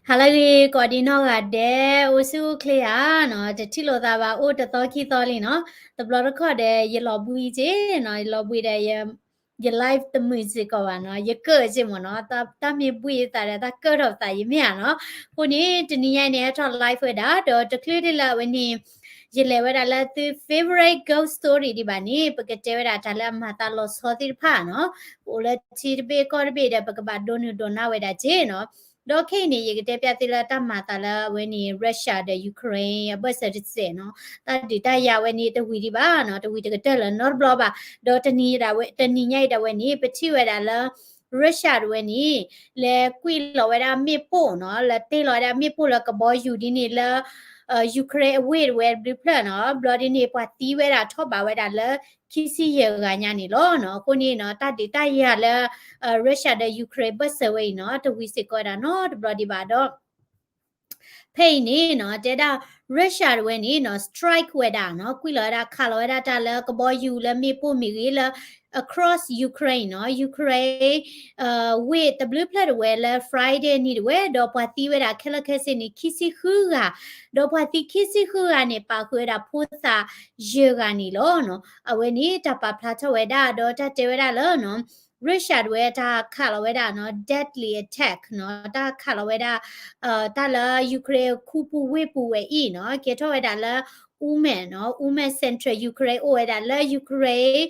ဟါလၢအဂ့ၤ ကိးဒံနီၢ်ဂၤဒဲး အိၣ်ဆူၣ်အိၣ်ချ့ဧါနီၤ, တထံၣ်လိာ်သးဘၣ် အိၣ်တသီခံသီလံနီၤ, တဘျီတခီၣ်ဒီး ယလီၤဘှံးက့နီၤ, ယလီၤဘှံးဒီး ယ live တမုာ်စ့ၢ်ကီးဘၣ်နီၤ, ယကၢၣ်က့မ့ၢ်နီၤ, တၢ်မ့ၢ်ဘှံးသးဒီး တၢ်ကၢၣ်ထီၣ်ပသးယမ့ၢ်ဧါနီၤ, အဃိန့ၣ် တနံၤညါအံၤန့ၣ် ဟဲထီၣ် live ဝဲဒၣ် ဒီးတချုးဒ်လၢအဝဲန့ၣ် ယလဲၤဝဲဒၣ်လၢသု favorite ghost story ဒံးဘၣ်န့ၣ် ပကတဲဝဲဒၣ်တၢ်လၢအမၤသးလီၤဆီသ့ၣ်တဖၣ်နီၤ, ပအိၣ်လၢထံတဘ့ၣ်ကီၢ်တဘ့ၣ်ဒီး ပကဘၣ်ဒိနုာ်ဒိးနၢ်ဝဲဒၣ်က့နီၤ, ဒီးခဲအံၤန့ၣ် ယကတဲပျးသုလၢတၢ်မၤသးလၢအဝဲန့ၣ် Russia ဒီး Ukraine အဘၢၣ်စၢၤတစဲးနီၤ, တၢ်ဒုးတၢ်ယၤဝဲန့ၣ် တဝံၤဒံးဘၣ်နီၤ, တဝံၤတကတၢၢ်လၢၤနီတဘျီဘၣ်, ဒီးတနံၤဒၣ်ဝဲ တနံၤညါအံၤဒၣ်ဝဲန့ၣ် ပထံၣ်ဝဲဒၣ်လၢ Russia တဝဲန့ၣ် လဲၤကွံာ်လီၤဝဲဒၣ်မ့ၣ်ပိၢ်နီၤ, လဲၤတ့ၢ်လီၤဝဲဒၣ်မ့ၣ်ပိၢ်လၢကဘီယူၤဒ်န့ၣ်လၢ Ukraine အဝ့ၢ်တဝဲတဘျုးဖျၢၣ်နီၤ, ဘျီဒ်န့ၣ် ပှၤသံဝဲဒၣ်ထီၣ်ဘးဝဲဒၣ်လၢ ခံဆံယဲၢ်ဂၤညါန့ၣ်လီၤနီၤ, အဃိန့ၣ်နီၤ တၢ်ဒုးတၢ်ယၤလၢ Russia ဒီး Ukraine ဘၢၣ်စၢၤဝဲအံၤနီၤ တဝံၤစ့ၢ်ကီးဝဲဒၣ်နီတဘျီဒံးဘၣ်ဒီး ဖဲအံၤန့ၣ်နီၤ တဲဒၣ် Russia တဝဲန့ၣ်နီၤ strike ဝဲဒၣ်နီၤ, ကွံာ်လီၤဝဲဒၣ် ခးလီၤဝဲဒၣ်တၢ်လၢကဘီယူၤလၢမ့ၣ်ပိၢ်မ့ၢ်ဂ့ၤလၢ across Ukraine နီၤ, Ukraine ဝ့ၢ်တဘျုးဖျၢၣ်တဝဲလၢ Friday နံၤတဝဲ ဒီးပှၤသံဝဲဒၣ်ခဲလၢာ်ခဲဆ့န့ၣ် ခံဆံဃုဂၤ, ဒီးပှၤသံခံဆံဃုဂၤန့ၣ် ပာ်ဃုာ်ဝဲဒၣ်ဖိသၣ်ယဲၢ်ဂၤန့ၣ်လီၤနီၤ, အဝဲန့ၣ်တၢ်ပာ်ဖျါထီၣ်ဝဲဒၣ် ဒီးတၢ်တဲဝဲဒၣ်လၢနီၤ Russia တဝဲတၢ်ခးလီၤဝဲဒၣ်နီၤ deadly attack နီၤ, တၢ်ခးလီၤဝဲဒၣ် တၢ်လၢ Ukraine ခူပူၤဝ့ၢ်ပူၤဝဲအံၤနီၤ, ကဲထီၣ်ဝဲဒၣ်လၢ Uman နီၤ, Uman Central Ukraine အိၣ်ဝဲဒၣ်လၢ Ukraine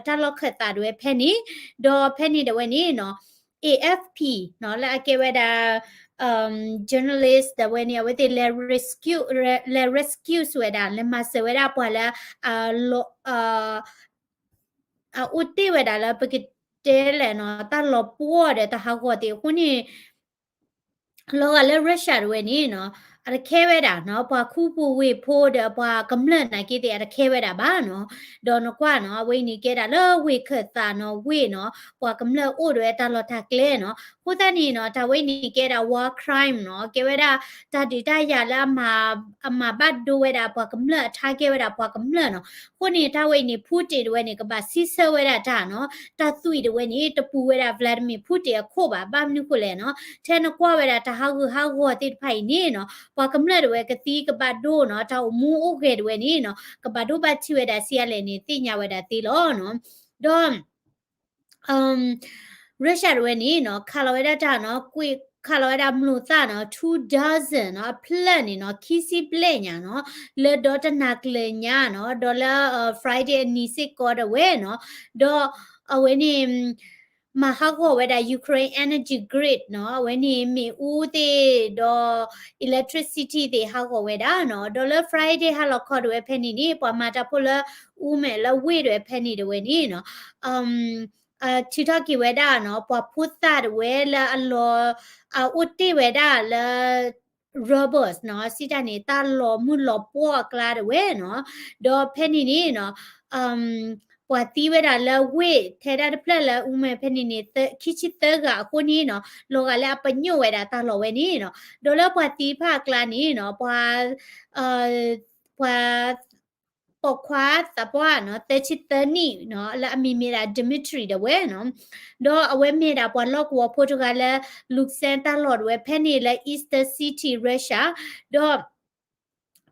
တၢ်လီၢ်ခၢၣ်သးတဝဲဖဲန့ၣ်, ဒီးဖဲန့ၣ်တဝဲန့ၣ်နီၤ A F P နီၤ လၢအကဲဝဲဒၣ် journalist တဝဲန့ၣ် အဝဲသ့ၣ်လဲၤ rescue လဲၤ rescue ဝဲဒၣ် လဲၤမၤစၢၤဝဲဒၣ်ပှၤလၢ အအိၣ်တ့ၢ်ဝဲဒၣ်လၢပကတဲလဲၣ်နီၤ တၢ်လီၤပှီၢ်ဒီးတၢ်ဟးဂီၤသ့ၣ်အဃိန့ၣ် လီၤဂာ်လၢ Russia တဝဲန့ၣ်နီၤ အတခဲဝဲဒၣ်နီၤ ပှၤခူပူၤဝ့ၢ်ဖိဒီးပှၤကမျၢၢ်နာ်က့သ့ၣ် အတခဲဝဲဒၣ်ဘၣ်နီၤ, ဒီးနကွၢ်နီၤ အဝဲအံၤန့ၣ်ကဲဒၣ်လၢဝ့ၢ်ခၢၣ်သးနီၤ ဝ့ၢ်နီၤ ပှၤကမျၢၢ်အိၣ်ဒီးဝဲတၢ်လီၢ်တၢ်ကျဲနီၤ, အဃိသတးန့ၣ်နီၤ တၢ်ဝဲအံၤန့ၣ်ကဲဒၣ် war crime နီၤ, ကဲဝဲဒၣ် တၢ်ဒုးတၢ်ယၤလၢ အမၤဘၣ်ဒိဝဲဒၣ်ပှၤကမျၢၢ် အထါကဲဝဲဒၣ်ပှၤကမျၢၢ်နီၤ, အဃိန့ၣ် တၢ်ဝဲအံၤန့ၣ် Putin တဝဲန့ၣ် ကဘၣ်စံးဆၢဝဲဒၣ်တၢ်နီၤ, တၢ်သွံၣ်တဝဲန့ၣ် တပူၤဝဲဒၣ် Vladimir Putin အခိၣ်ဘၣ်, ဘၣ်မနုၤဃိလဲၣ်နီၤ, ထဲနကွၢ်ဝဲဒၣ်တၢ်ဟးဂူာ်ဟးဂီၤသ့ၣ်တဖၣ်အံၤန့ၣ်နီၤ ပှၤကမျၢၢ်တဝဲကသံကဘၣ်ဒိနီၤ, တၢ်အိၣ်မူအိၣ်ဂဲၤတဝဲန့ၣ်နီၤ ကဘၣ်ဒိဘၣ်ထံးဝဲဒၣ်ဆံးအါလဲၣ်န့ၣ် သ့ၣ်ညါဝဲဒၣ်သ့လီၤနီၤ, ဒီး Russia တဝဲန့ၣ်နီၤ ခးလီၤဝဲဒၣ်တၢ်နီၤ ကွံာ်ခးလီၤဝဲဒၣ်မျိာ်သၣ်နီၤ two dozen နီၤ အဖျၢၣ်န့ၣ်နီၤ ခံဆံဘျဲၣ်ညါနီၤ လၢဒီတနၤကျၢၤညါနီၤ ဒီးလၢ Friday အနံၤစ့ၢ်ကီးတဝဲနီၤ ဒီးအဝဲန့ၣ် မၤဟးဂီၤဝဲဒၣ် Ukraine energy grid နီၤ အဝဲန့ၣ်မ့ၣ်အူသ့ၣ်ဒီး electricity သ့ၣ်ဟးဂီၤဝဲဒၣ်နီၤ ဒီးလၢ Friday ဟါလီၤခီတဝဲဖဲန့ၣ်န့ၣ် ပှၤမၤတၢ်ဖိလၢ Uman လၢဝ့ၢ်တဝဲဖဲန့ၣ်တဝဲန့ၣ်နီၤ ထုးထီၣ်က့ၤဝဲဒၣ်နီၤ ပှၤဖိသၣ်တဝဲလၢအလီၤ အအိၣ်တ့ၢ်ဝဲဒၣ်လၢ robots နီၤ စံးတၢ်န့ၣ် တၢ်လီၤမုၢ်လီၤပှီၢ်အကျါတဝဲနီၤ ဒီးဖဲန့ၣ်န့ၣ်နီၤ ပှၤသံဝဲဒၣ်လၢဝ့ၢ်ထဲဒၣ်တဖျၢၣ်လၢ Uman ဖဲန့ၣ်န့ၣ် ခံဆံသၢဂၤအဃိန့ၣ်နီၤ လီၤဂာ်လၢအပညိၣ်ဝဲဒၣ်တၢ်လီၢ်ဝဲန့ၣ်နီၤ ဒီးလၢပှၤသံတဖၣ်အကျါန့ၣ်နီၤ ပှၤ ပှၤ ပိာ်ခွါသးပှၢ်နီၤ သၢဆံသၢနံၣ်နီၤ လၢအမံၤမ့ၢ်ဒၣ် Dmitry တဝဲနီၤ ဒီးအဝဲမ့ၢ်ဒၣ်ပှၤလီၢ်ကဝီၤဖိတဂၤလၢ Luhansk တၢ်လီၢ်တဝဲဖဲန့ၣ်လၢ Eastern City Russia ဒီး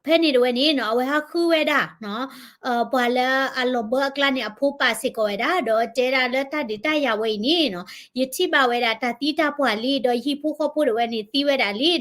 ဖဲန့ၣ်တဝဲန့ၣ်နီၤ အဝဲဟးဃုဝဲဒၣ်နီၤ ပှၤလၢအလီၤဘၢအကျါန့ၣ် အဖိပာ်စ့ၢ်ကီးဝဲဒၣ် ဒီးတဲဒၣ်လၢတၢ်ဒုးတၢ်ယၤဝဲအံၤန့ၣ်နီၤ ယထံၣ်ဘၣ်ဝဲဒၣ်တၢ်သံတၢ်ပှၢ်လံ ဒီးယဟံၣ်ဖိဃီဖိတဝဲန့ၣ်သံဝဲဒၣ်လံ ဒီး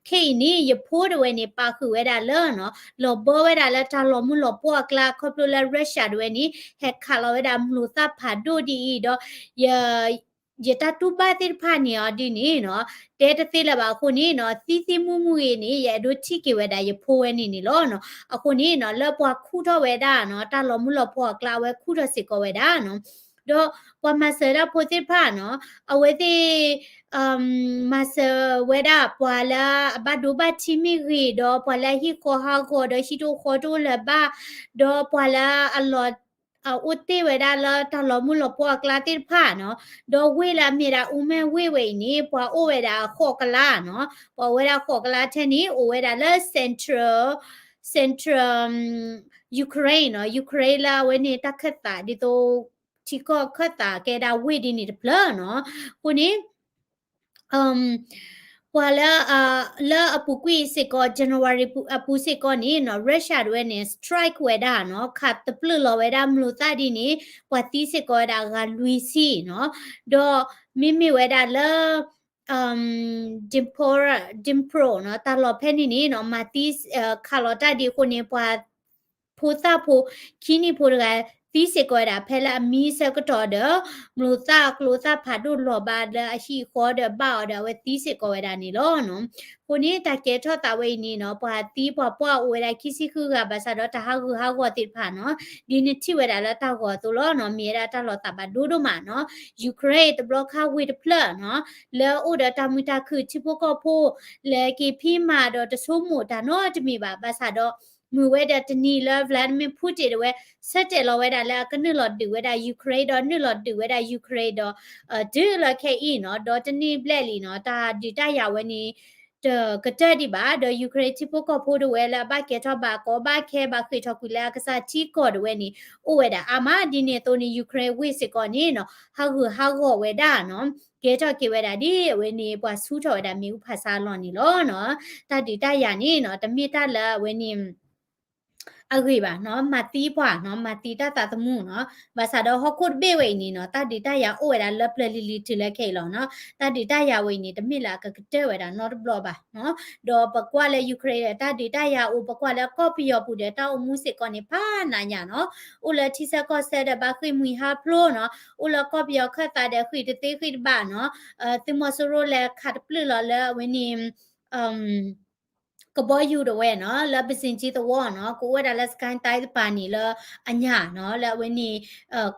ခဲအံၤန့ၣ် ယဖိတဝဲန့ၣ် ပာ်ဃုာ်ဝဲဒၣ်လၢနီၤ လီၤဘၢဝဲဒၣ်လၢတၢ်လီၤမုၢ်လီၤပှီၢ်အကျါ ခီဖျိလၢ Russia တဝဲန့ၣ် ဟဲခးလီၤဝဲဒၣ်မျိာ်သၣ်ဖးဒိၣ်ဒ်အံၤ ဒီး ယတၢ်တူၢ်ဘၣ်သ့ၣ်တဖၣ်န့ၣ်အီၤဒ်န့ၣ်နီၤ တဲတသ့လၢၤဘၣ်အဃိန့ၣ်နီၤ သံသံမုၢ်မုၢ်ဂ့ၤန့ၣ် ယအဲၣ်ဒိးထံၣ်က့ၤဝဲဒၣ်ယဖိဝဲန့ၣ်န့ၣ်လီၤနီၤ အဃိန့ၣ်နီၤ လၢပှၤခူၣ်ထီၣ်ဝဲဒၣ်နီၤ တၢ်လီၤမုၢ်လီၤပှီၢ်အကျါ အဝဲခူၣ်ထီၣ်စ့ၢ်ကီးဝဲဒၣ်နီၤ ဒီးပှၤမၤစၢၤတၢ်ဖိသ့ၣ်တဖၣ်နီၤ အဝဲသ့ၣ် မၤစၢၤဝဲဒၣ်ပှၤလၢအဘၣ်ဒိဘၣ်ထံးမ့ၢ်ဂ့ၤ ဒီးပှၤလၢအဟံၣ်ဃီဟးဂီၤ ဒီးဟံၣ်တအိၣ်ဃီတအိၣ်လၢၤဘၣ် ဒီးပှၤလၢအလီၤ အအိၣ်တ့ၢ်ဝဲဒၣ်လၢတၢ်လီၤမုၢ်လီၤပှီၢ်အကျါသ့ၣ်တဖၣ်နီၤ ဒီးဝ့ၢ်လၢအမ့ၢ်ဒၣ် Uman ဝ့ၢ်ဝဲအံၤန့ၣ် ပှၤအိၣ်ဝဲဒၣ်ဃိးကလးနီၤ ပှၤအိၣ်ဝဲဒၣ်ဃိးကလးထဲန့ၣ် အိၣ်ဝဲဒၣ်လၢ central central Ukraine နီၤ Ukraine လၢအဝဲန့ၣ်တၢ်ခၢၣ်သးဒ်သိး ထံကီၢ်ခၢၣ်သးကဲဒၣ်ဝ့ၢ်ဒ်န့ၣ်တဖျၢၣ်နီၤ အဃိန့ၣ် ပှၤလၢ လၢအပူၤကွံာ်စ့ၢ်ကီး January အပူၤစ့ၢ်ကီးန့ၣ်နီၤ Russia တဝဲန့ၣ် strike ဝဲဒၣ်နီၤ ခးတပျုာ်လီၤဝဲဒၣ်မျိာ်သၣ်ဒ်န့ၣ် ပှၤသံစ့ၢ်ကီးဝဲဒၣ်အဂၤလွံၢ်ဆံနီၤ ဒီးမ့မ့ၢ်ဝဲဒၣ်လၢ Dnipro နီၤ တၢ်လီၢ်ဖဲန့ၣ်န့ၣ်နီၤ မၤသံ ခးလီၤတၢ်ဒ်အဃိန့ၣ် ပှၤ ဖိသၣ်ဖိ ခံနံၣ်ဖိတဂၤ သံစ့ၢ်ကီးဝဲဒၣ် ဖဲလၢအမံဆၢကတီၢ်ဒီး မျိာ်သၣ်ကျိသၣ်ဖးဒိၣ်လီၤဘၣ်လၢအဟံၣ်ဃီဒီးဘၣ်အီၤဒီး အဝဲသံစ့ၢ်ကီးဝဲဒၣ်န့ၣ်လီၤနီၤ. အဃိန့ၣ် တၢ်ကဲထီၣ်သးဝဲအံၤန့ၣ်နီၤ ပှၤသံပှၤပှၢ်အိၣ်ဝဲဒၣ်ခံဆံဃုဂၤ ဘၣ်ဆၣ်ဒီးတၢ်ဟးဂူာ်ဟးဂီၤသ့ၣ်တဖၣ်နီၤ ဒ်နထံၣ်ဝဲဒၣ်လၢတၢ်ဂီၤအသိးလီၤနီၤ မ့ၢ်ဝဲဒၣ်တၢ်လီၤသးဘၣ်ဒိဒိၣ်မးနီၤ. Ukraine တဘျီခါဝ့ၢ်တဖျၢၣ်နီၤ လၢအအိၣ်ဒီးတၢ်မုာ်တၢ်ခုၣ်ထံဖိကီၢ်ဖိ လဲၤက့ၤဖံးမၤဒီးတဆိကမိၣ်တၢ်နီတမံၤဘၣ် ဘၣ်ဆၣ်ဒီး မုာ်ဝဲဒီးတနံၤလၢ Vladimir Putin တဝဲ ဆၢတဲာ်လီၤဝဲဒၣ်လၢအကနုာ်လီၤဒုးဝဲဒၣ် Ukraine ဒီးနုာ်လီၤဒုးဝဲဒၣ် Ukraine ဒီး တုၤလၢခဲအံၤနီၤ ဒီးတနံၣ်ဘျဲၣ်လံနီၤ တၢ်ဒုးတၢ်ယၤဝဲန့ၣ် တကတၢၢ်ဒံးဘၣ် ဒီး Ukraine ထံဖိကီၢ်ဖိတဝဲလၢအဘၣ်ကဲထီၣ်ဘၣ်ကီဘၣ်ခဲဘၣ်ဃ့ၢ်ထီၣ်ကွံာ်လၢအကစၢ်ထံကီၢ်တဝဲန့ၣ် အိၣ်ဝဲဒၣ်အါမး ဒ်န့ၣ်အသိးန့ၣ် Ukraine ဝ့ၢ်စ့ၢ်ကီးန့ၣ်နီၤ ဟးဂူာ်ဟးဂီၤဝဲဒၣ်နီၤ ကဲထီၣ်က့ၤဝဲဒၣ်ဒ်အဝဲန့ၣ် ပှၤဆူထီၣ်ဝဲဒၣ်မ့ၣ်အူဖးဆါအလီၢ်န့ၣ်လီၤနီၤ. တၢ်ဒုးတၢ်ယၤန့ၣ်နီၤ တမ့ၢ်တၢ်လၢအဝဲန့ၣ် အဂ့ၤဘၣ်နီၤ မၤသံပှၤနီၤ မၤသံတၢ်သးသမူနီၤ ဘၣ်ဆၣ်ဒီးဟီၣ်ခိၣ်တဘ့ၣ်ဝဲအံၤန့ၣ်နီၤ တၢ်ဒုးတၢ်ယၤအိၣ်ဝဲဒၣ်လၢပျၢၤလံၤလံၤတုၤလၢခဲအံၤလီၤနီၤ တၢ်ဒုးတၢ်ယၤဝဲအံၤန့ၣ် တမ့ၢ်လၢအကကတၢၢ်ဝဲဒၣ်နီတဘျီဘၣ်နီၤ ဒီးပကွၢ်လၢ Ukraine ဒီးတၢ်ဒုးတၢ်ယၤအိၣ် ပကွၢ်လၢကီၢ်ပယီၤပူၤဒီးတၢ်အိၣ်မူစ့ၢ်ကီးန့ၣ် ဖးနးညါနီၤ အိၣ်လၢထံဆၢကီၢ်ဆၢဒီးဘၣ်ဃ့ၢ်မှံဟးဖျိးနီၤ အိၣ်လၢကီၢ်ပယီၤခၢၣ်သးဒီးဃ့ၢ်တသ့ဃ့ၢ်တဘၣ်နီၤ သုးမီၤစိရိၤလဲၤခးတပျုာ်လီၤလၢအဝဲန့ၣ် ကဘီယူၤတဝဲနီၤ လၢပစ့ၣ်ကၠံသဝီနီၤ ကအိၣ်ဝဲဒၣ်လၢ Sky Tide တပၤန့ၣ်လၢအညၣ်နီၤ လၢအဝဲန့ၣ်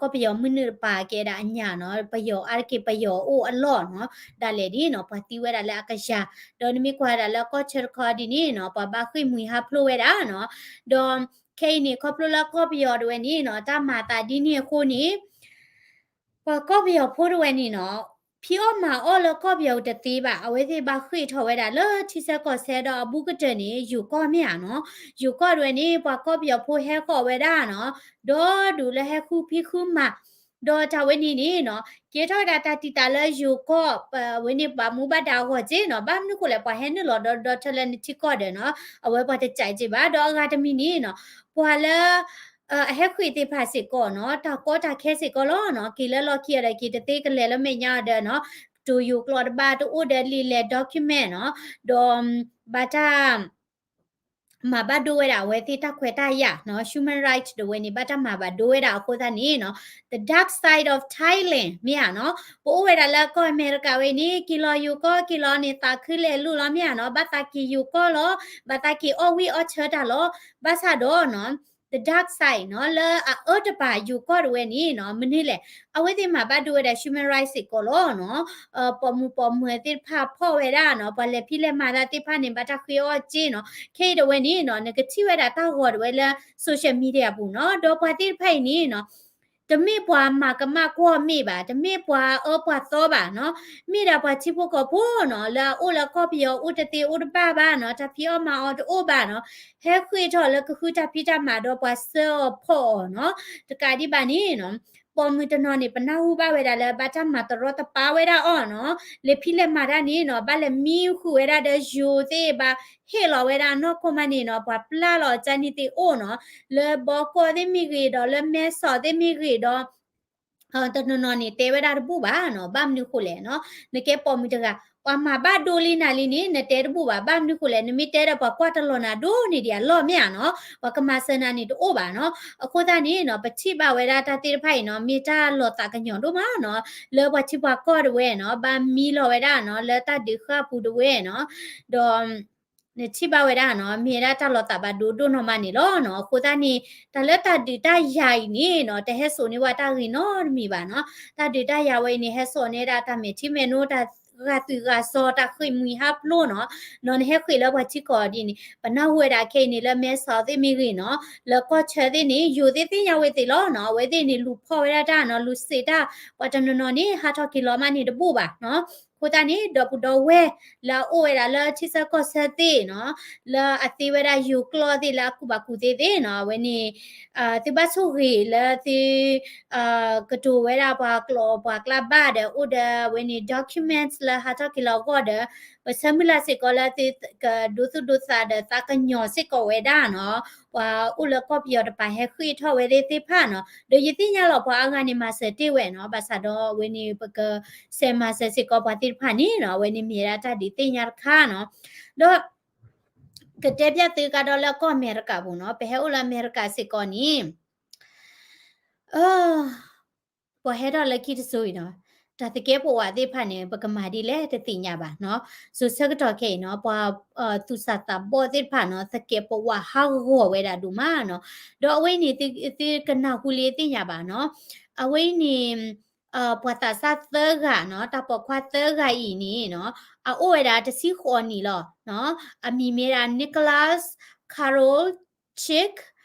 ကီၢ်ပယီၤမုၢ်နုာ်တပၤကဲဒၣ်အညၣ်နီၤ ပယီၤအါတက့ၢ်ပယီၤအိၣ်အလီၢ်နီၤ ဒၣ်လဲာ်ဒ်နီၤ ပှၤသံဝဲဒၣ်လၢအကယၤ ဒီးနမ့ၢ်ကွၢ်ဒၣ်လၢကီၢ်ဆၢတခီဒ်န့ၣ်နီၤ ပှၤဘၣ်ဃ့ၢ်မှံဟးဖျိးဝဲဒၣ်နီၤ ဒီးခဲအံၤန့ၣ် ခီဖျိလၢကီၢ်ပယီၤတဝဲန့ၣ်နီၤ တၢ်မၤသးဒ်န့ၣ်အဃိန့ၣ် ပှၤကီၢ်ပယီၤဖိတဝဲန့ၣ်နီၤ ဖံးအီၣ်မၤအီၣ်လၢကီၢ်ပယီၤတသ့ဘၣ် အဝဲသ့ၣ်ဘၣ်ဃ့ၢ်ထီၣ်ဝဲဒၣ်လၢထံဆၢကီၢ်ဆၢဒီးအဘူးကတၢၢ်န့ၣ် ယိၤကီၢ်မ့ၢ်ဧါနီၤ ယိၤကီၢ်တဝဲန့ၣ် ပှၤကီၢ်ပယီၤဖိဟဲဃီၤဝဲဒၣ်နီၤ ဒီးဒုးလၢဟဲဃုဖံးဃုမၤ ဒီးတၢ်ဝဲန့ၣ်န့ၣ်နီၤ ကဲထီၣ်ဝဲဒၣ်တၢ်တံာ်တာ်လၢယိၤကီၢ် ဝဲန့ၣ်ပှၤမူဘၣ်ဒါအဂီၢ်က့နီၤ ဘၣ်မနုၤဃိလဲၣ် ပှၤဟဲနုာ်လီၤဒီဒီထၢလၢနထံကီၢ်ဒီးနီၤ အဝဲပှၤတကးက့ဘၣ် ဒီးအဂၤတမံၤန့ၣ်နီၤ ပှၤလၢ အဟဲဃ့ၢ်သ့ၣ်တဖၣ်စ့ၢ်ကီးနီၤ တၢ်ကီတၢ်ခဲစ့ၢ်ကီးလီၤနီၤ က့ၤလၢလီၢ်ခံအီၤဒီးက့ၤတသ့ ကလဲၤလၢမဲာ်ညါအီၤဒီးနီၤ တိၢ်ယိၤကျိာ်တဘၣ်တအိၣ်ဒီးလံာ်လဲၢ် document နီၤ ဒီး ဘၣ်တၢ် မၤဘၣ်ဒိဝဲဒၣ်အဝဲသ့ၣ်တၢ်ခွဲးတၢ်ယာ်နီၤ human right တဝဲန့ၣ် ဘၣ်တၢ်မၤဘၣ်ဒိဝဲဒၣ်အဃိသတးန့ၣ်နီၤ the dark side of Thailand မ့ၢ်ဧါနီၤ ပအိၣ်ဝဲဒၣ်လၢကီၢ်အမဲရကၤဝဲန့ၣ် က့ၤလီၤယိၤကီၢ် က့ၤလီၤန့ၣ် သးခုလဲၤလိာ်လီၤမ့ၢ်ဧါနီၤ ဘၣ်သးက့ၤယိၤကီၢ်လီၤ ဘၣ်သးက့ၤအီၣ်ဝံၣ်အီၣ်ဆၢတၢ်လီၤ ဘၣ်ဆၣ်ဒီးနီၤ the dark side နီၤ လၢအအၢတပၤယိၤကီၢ်တဝဲန့ၣ်နီၤ မနုၤလဲၣ် အဝဲသ့ၣ်မၤဘၣ်ဒိဝဲဒၣ် human right စ့ၢ်ကီးလီၤနီၤ ပိာ်မုၣ်ပိာ်မၢၤသ့ၣ်တဖၣ်ဖီၣ်ဝဲဒၣ်နီၤ ပှၤလဲၤဖံးလဲၤမၤတၢ်သ့ၣ်တဖၣ်န့ၣ် ဘၣ်တၢ်ဃ့အီၣ်စ့နီၤ ခဲအံၤတဝဲန့ၣ်နီၤ နကထံၣ်ဝဲဒၣ်တၢ်ဂီၤတဝဲလၢ social media ပူၤနီၤ ဒီးပှၤသ့ၣ်တဖၣ်အံၤန့ၣ်နီၤ တမ့ၢ်ပှၤမၤကမၣ်ကွီၢ်မ့ၢ်ဘၣ် တမ့ၢ်ပှၤအၢပှၤသီဘၣ်နီၤ မ့ၢ်ဒၣ်ပှၤထံဖိကီၢ်ဖိနီၤ လၢအအိၣ်လၢကီၢ်ပယီၤအိၣ်တသ့အိၣ်တဘၣ်ဘၣ်နီၤ တၢ်ဖံးအီၣ်မၤအီၣ်တအိၣ်ဘၣ်နီၤ ဟဲဃ့ၢ်ထီၣ်လၢကဃုတၢ်ဖံးတၢ်မၤဒီးပှၤစၢအီၤဖီၣ်အီၤနီၤ တကးဒံးဘၣ်န့ၣ်နီၤ ပိာ်မုၣ်တနီၤန့ၣ် ပနၢ်ဟူဘၣ်ဝဲဒၣ်လၢဘၣ်တၢ်မၤတရီတပါဝဲဒၣ်အီၤနီၤ လဲၤဖံးလဲၤမၤတၢ်န့ၣ်နီၤ ဘၣ်လဲၤမံဃုာ်ဝဲဒၣ်ဒီးယိၤသ့ၣ်ဘၣ် ဟ့ၣ်လီၤဝဲဒၣ်နီၢ်ခိမးန့ၣ်နီၤ ပှၤပျၢ်လီၤအကၢန့ၣ်သ့ၣ်အိၣ်နီၤ လၢဘီကီၢ်သ့ၣ်မ့ၢ်ဂ့ၤဒီးလၢမဲဆီးသ့ၣ်မ့ၢ်ဂ့ၤဒီး တနီၤနီၤန့ၣ် တဲဝဲဒၣ်တဘူၣ်ဘၣ်နီၤ ဘၣ်မနုၤဃိလဲၣ်နီၤ နကဲပိာ်မုၣ်တဂၤ ပှၤမၤဘၣ်ဒိလံနၤလံန့ၣ် နတဲတဘူၣ်ဘၣ် ဘၣ်မနုၤဃိလဲၣ် နမ့ၢ်တဲဒီးပှၤကွၢ်တလီၤနၤဒိၣ်န့ၢ်ဒံးအလီၢ်မ့ၢ်ဧါနီၤ ပှၤကမၤစၢၤနၤန့ၣ်တအိၣ်ဘၣ်နီၤ အဃိသတးန့ၣ်နီၤ ပထံၣ်ဘၣ်ဝဲဒၣ်တၢ်သ့ၣ်တဖၣ်အံၤနီၤ မ့ၢ်တၢ်လီၤသးကညီၤဒိၣ်မးနီၤ လၢပှၤထံပှၤကီၢ်တဝဲနီၤ ဘၣ်မံလီၤဝဲဒၣ်နီၤ လၢတၢ်ဒုးဃာ်ပူၤတဝဲနီၤ ဒီး နထံၣ်ဘၣ်ဝဲဒၣ်နီၤ မ့ၢ်ဝဲဒၣ်တၢ်လီၤသးဘၣ်ဒိဒိၣ်နီၢ်မးန့ၣ်လီၤနီၤ အဃိသတးန့ၣ် တၢ်လၢတၢ်ဒုးတၢ်ယၤအံၤန့ၣ်နီၤ တဟဲစိာ်န့ၢ်ဝဲတၢ်ဂ့ၤနီတမံၤဘၣ်နီၤ တၢ်ဒုးတၢ်ယၤဝဲအံၤန့ၣ် ဟဲစိာ်န့ၢ်ဒၣ်တၢ်မဲာ်ထံမဲာ်နိ တၢ်ဂာ်သွံၣ်ဂာ်စီၤ တၢ်ဃ့ၢ်မှံဟးဖျိးနီၤ နီၤ နဟဲဃ့ၢ်လၢပှၤထံကီၢ်ဒ်န့ၣ် ပနၢ်ဟူဝဲဒၣ်ခဲအံၤန့ၣ် လၢမဲဆီးသ့ၣ်မ့ၢ်ဂ့ၤနီၤ လၢကီၢ်ဆၢသ့ၣ်န့ၣ် ယိၤသ့ၣ်သ့ၣ်ညါဝဲသ့ၣ်လီၤနီၤ အဝဲသ့ၣ်န့ၣ် လူၤဖီၣ်ဝဲဒၣ်တၢ်နီၤ လူၤစံးတၢ် ပှၤတနီၤနီၤန့ၣ် ဟးထီၣ်က့ၤလီၤမးန့ၣ်တဘူၣ်ဘၣ်နီၤ အဃိသတးန့ၣ် ဒီပုၢ်ဒီဝဲၢ်လၢအအိၣ်ဝဲဒၣ်လၢထံဆၢကီၢ်ဆၢသ့ၣ်နီၤ, လၢအသ့ဝဲဒၣ်ယိၤကျိာ်သ့ၣ်လၢအကူၣ်ဘၣ်ကူၣ်သ့သ့ၣ်နီၤ, အဝဲန့ၣ် သုဘၣ်ဆိၣ်ဂ့ၤလၢသု ကတိၤဝဲဒၣ်ပှၤကျိာ်ပှၤကျါဘၣ်ဒီး အိၣ်ဒီးအဝဲန့ၣ် documents လၢဟးထီၣ်က့ၤလီၤအဂီၢ်ဒီး ပဆၢမုၢ်လၢ်စ့ၢ်ကီးလၢသုကဒိသူၣ်ဒိသးဒီးသးကညီၤစ့ၢ်ကီးဝဲဒၣ်နီၤ, ပှၤအိၣ်လၢကီၢ်ပယီၤတပၤဟဲဃ့ၢ်ထီၣ်ဝဲသ့ၣ်တဖၣ်နီၤ, ဒီးယသ့ၣ်ညါလီၤပှၤအါဂၤန့ၣ် မၤစၢၤတ့ၢ်ဝဲနီၤ, ဘၣ်ဆၣ်ဒီးအဝဲန့ၣ် ပကဆဲးမၤစၢၤစ့ၢ်ကီးပှၤသ့ၣ်တဖၣ်န့ၣ်နီၤ, အဝဲန့ၣ်မ့ၢ်ဝဲဒၣ်တၢ်ဒုးသ့ၣ်ညါတခါနီၤ, ဒီး ကတဲပျၢ်သုကဒီးလၢကီၢ်အမဲရကၤပူၤနီၤ, ပဟဲအိၣ်လၢအမဲရကၤစ့ၢ်ကီးန့ၣ် ပှၤဟဲထီၣ်လၢခံတစိၤအံၤနီၤ, တၢ်သကဲးပဝးသ့ၣ်တဖၣ်န့ၣ် ပကမၤဒ်လဲၣ်တသ့ၣ်ညါဘၣ်နီၤ, စိၤဆၢကတီၢ်ခဲအံၤနီၤ, ပှၤသူၣ်စၢ်သးဘီၣ်သ့ၣ်တဖၣ်နီၤ, သကဲးပဝးဟးဂီၤဝဲဒၣ်ဒိၣ်မးနီၤ, ဒီးအဝဲအံၤန့ၣ် သုကနၢ်ဟူလံသ့ၣ်ညါဘၣ်နီၤ, အဝဲအံၤန့ၣ် ပှၤသးစၢ်သၢဂၤနီၤ, တၢ်ပိာ်ခွါသၢဂၤအံၤန့ၣ်နီၤ, အအိၣ်ဝဲဒၣ်တဆံဃိးနံၣ်လီၤ, အမံၤမ့ၢ်ဒၣ် Nicholas Karolchik,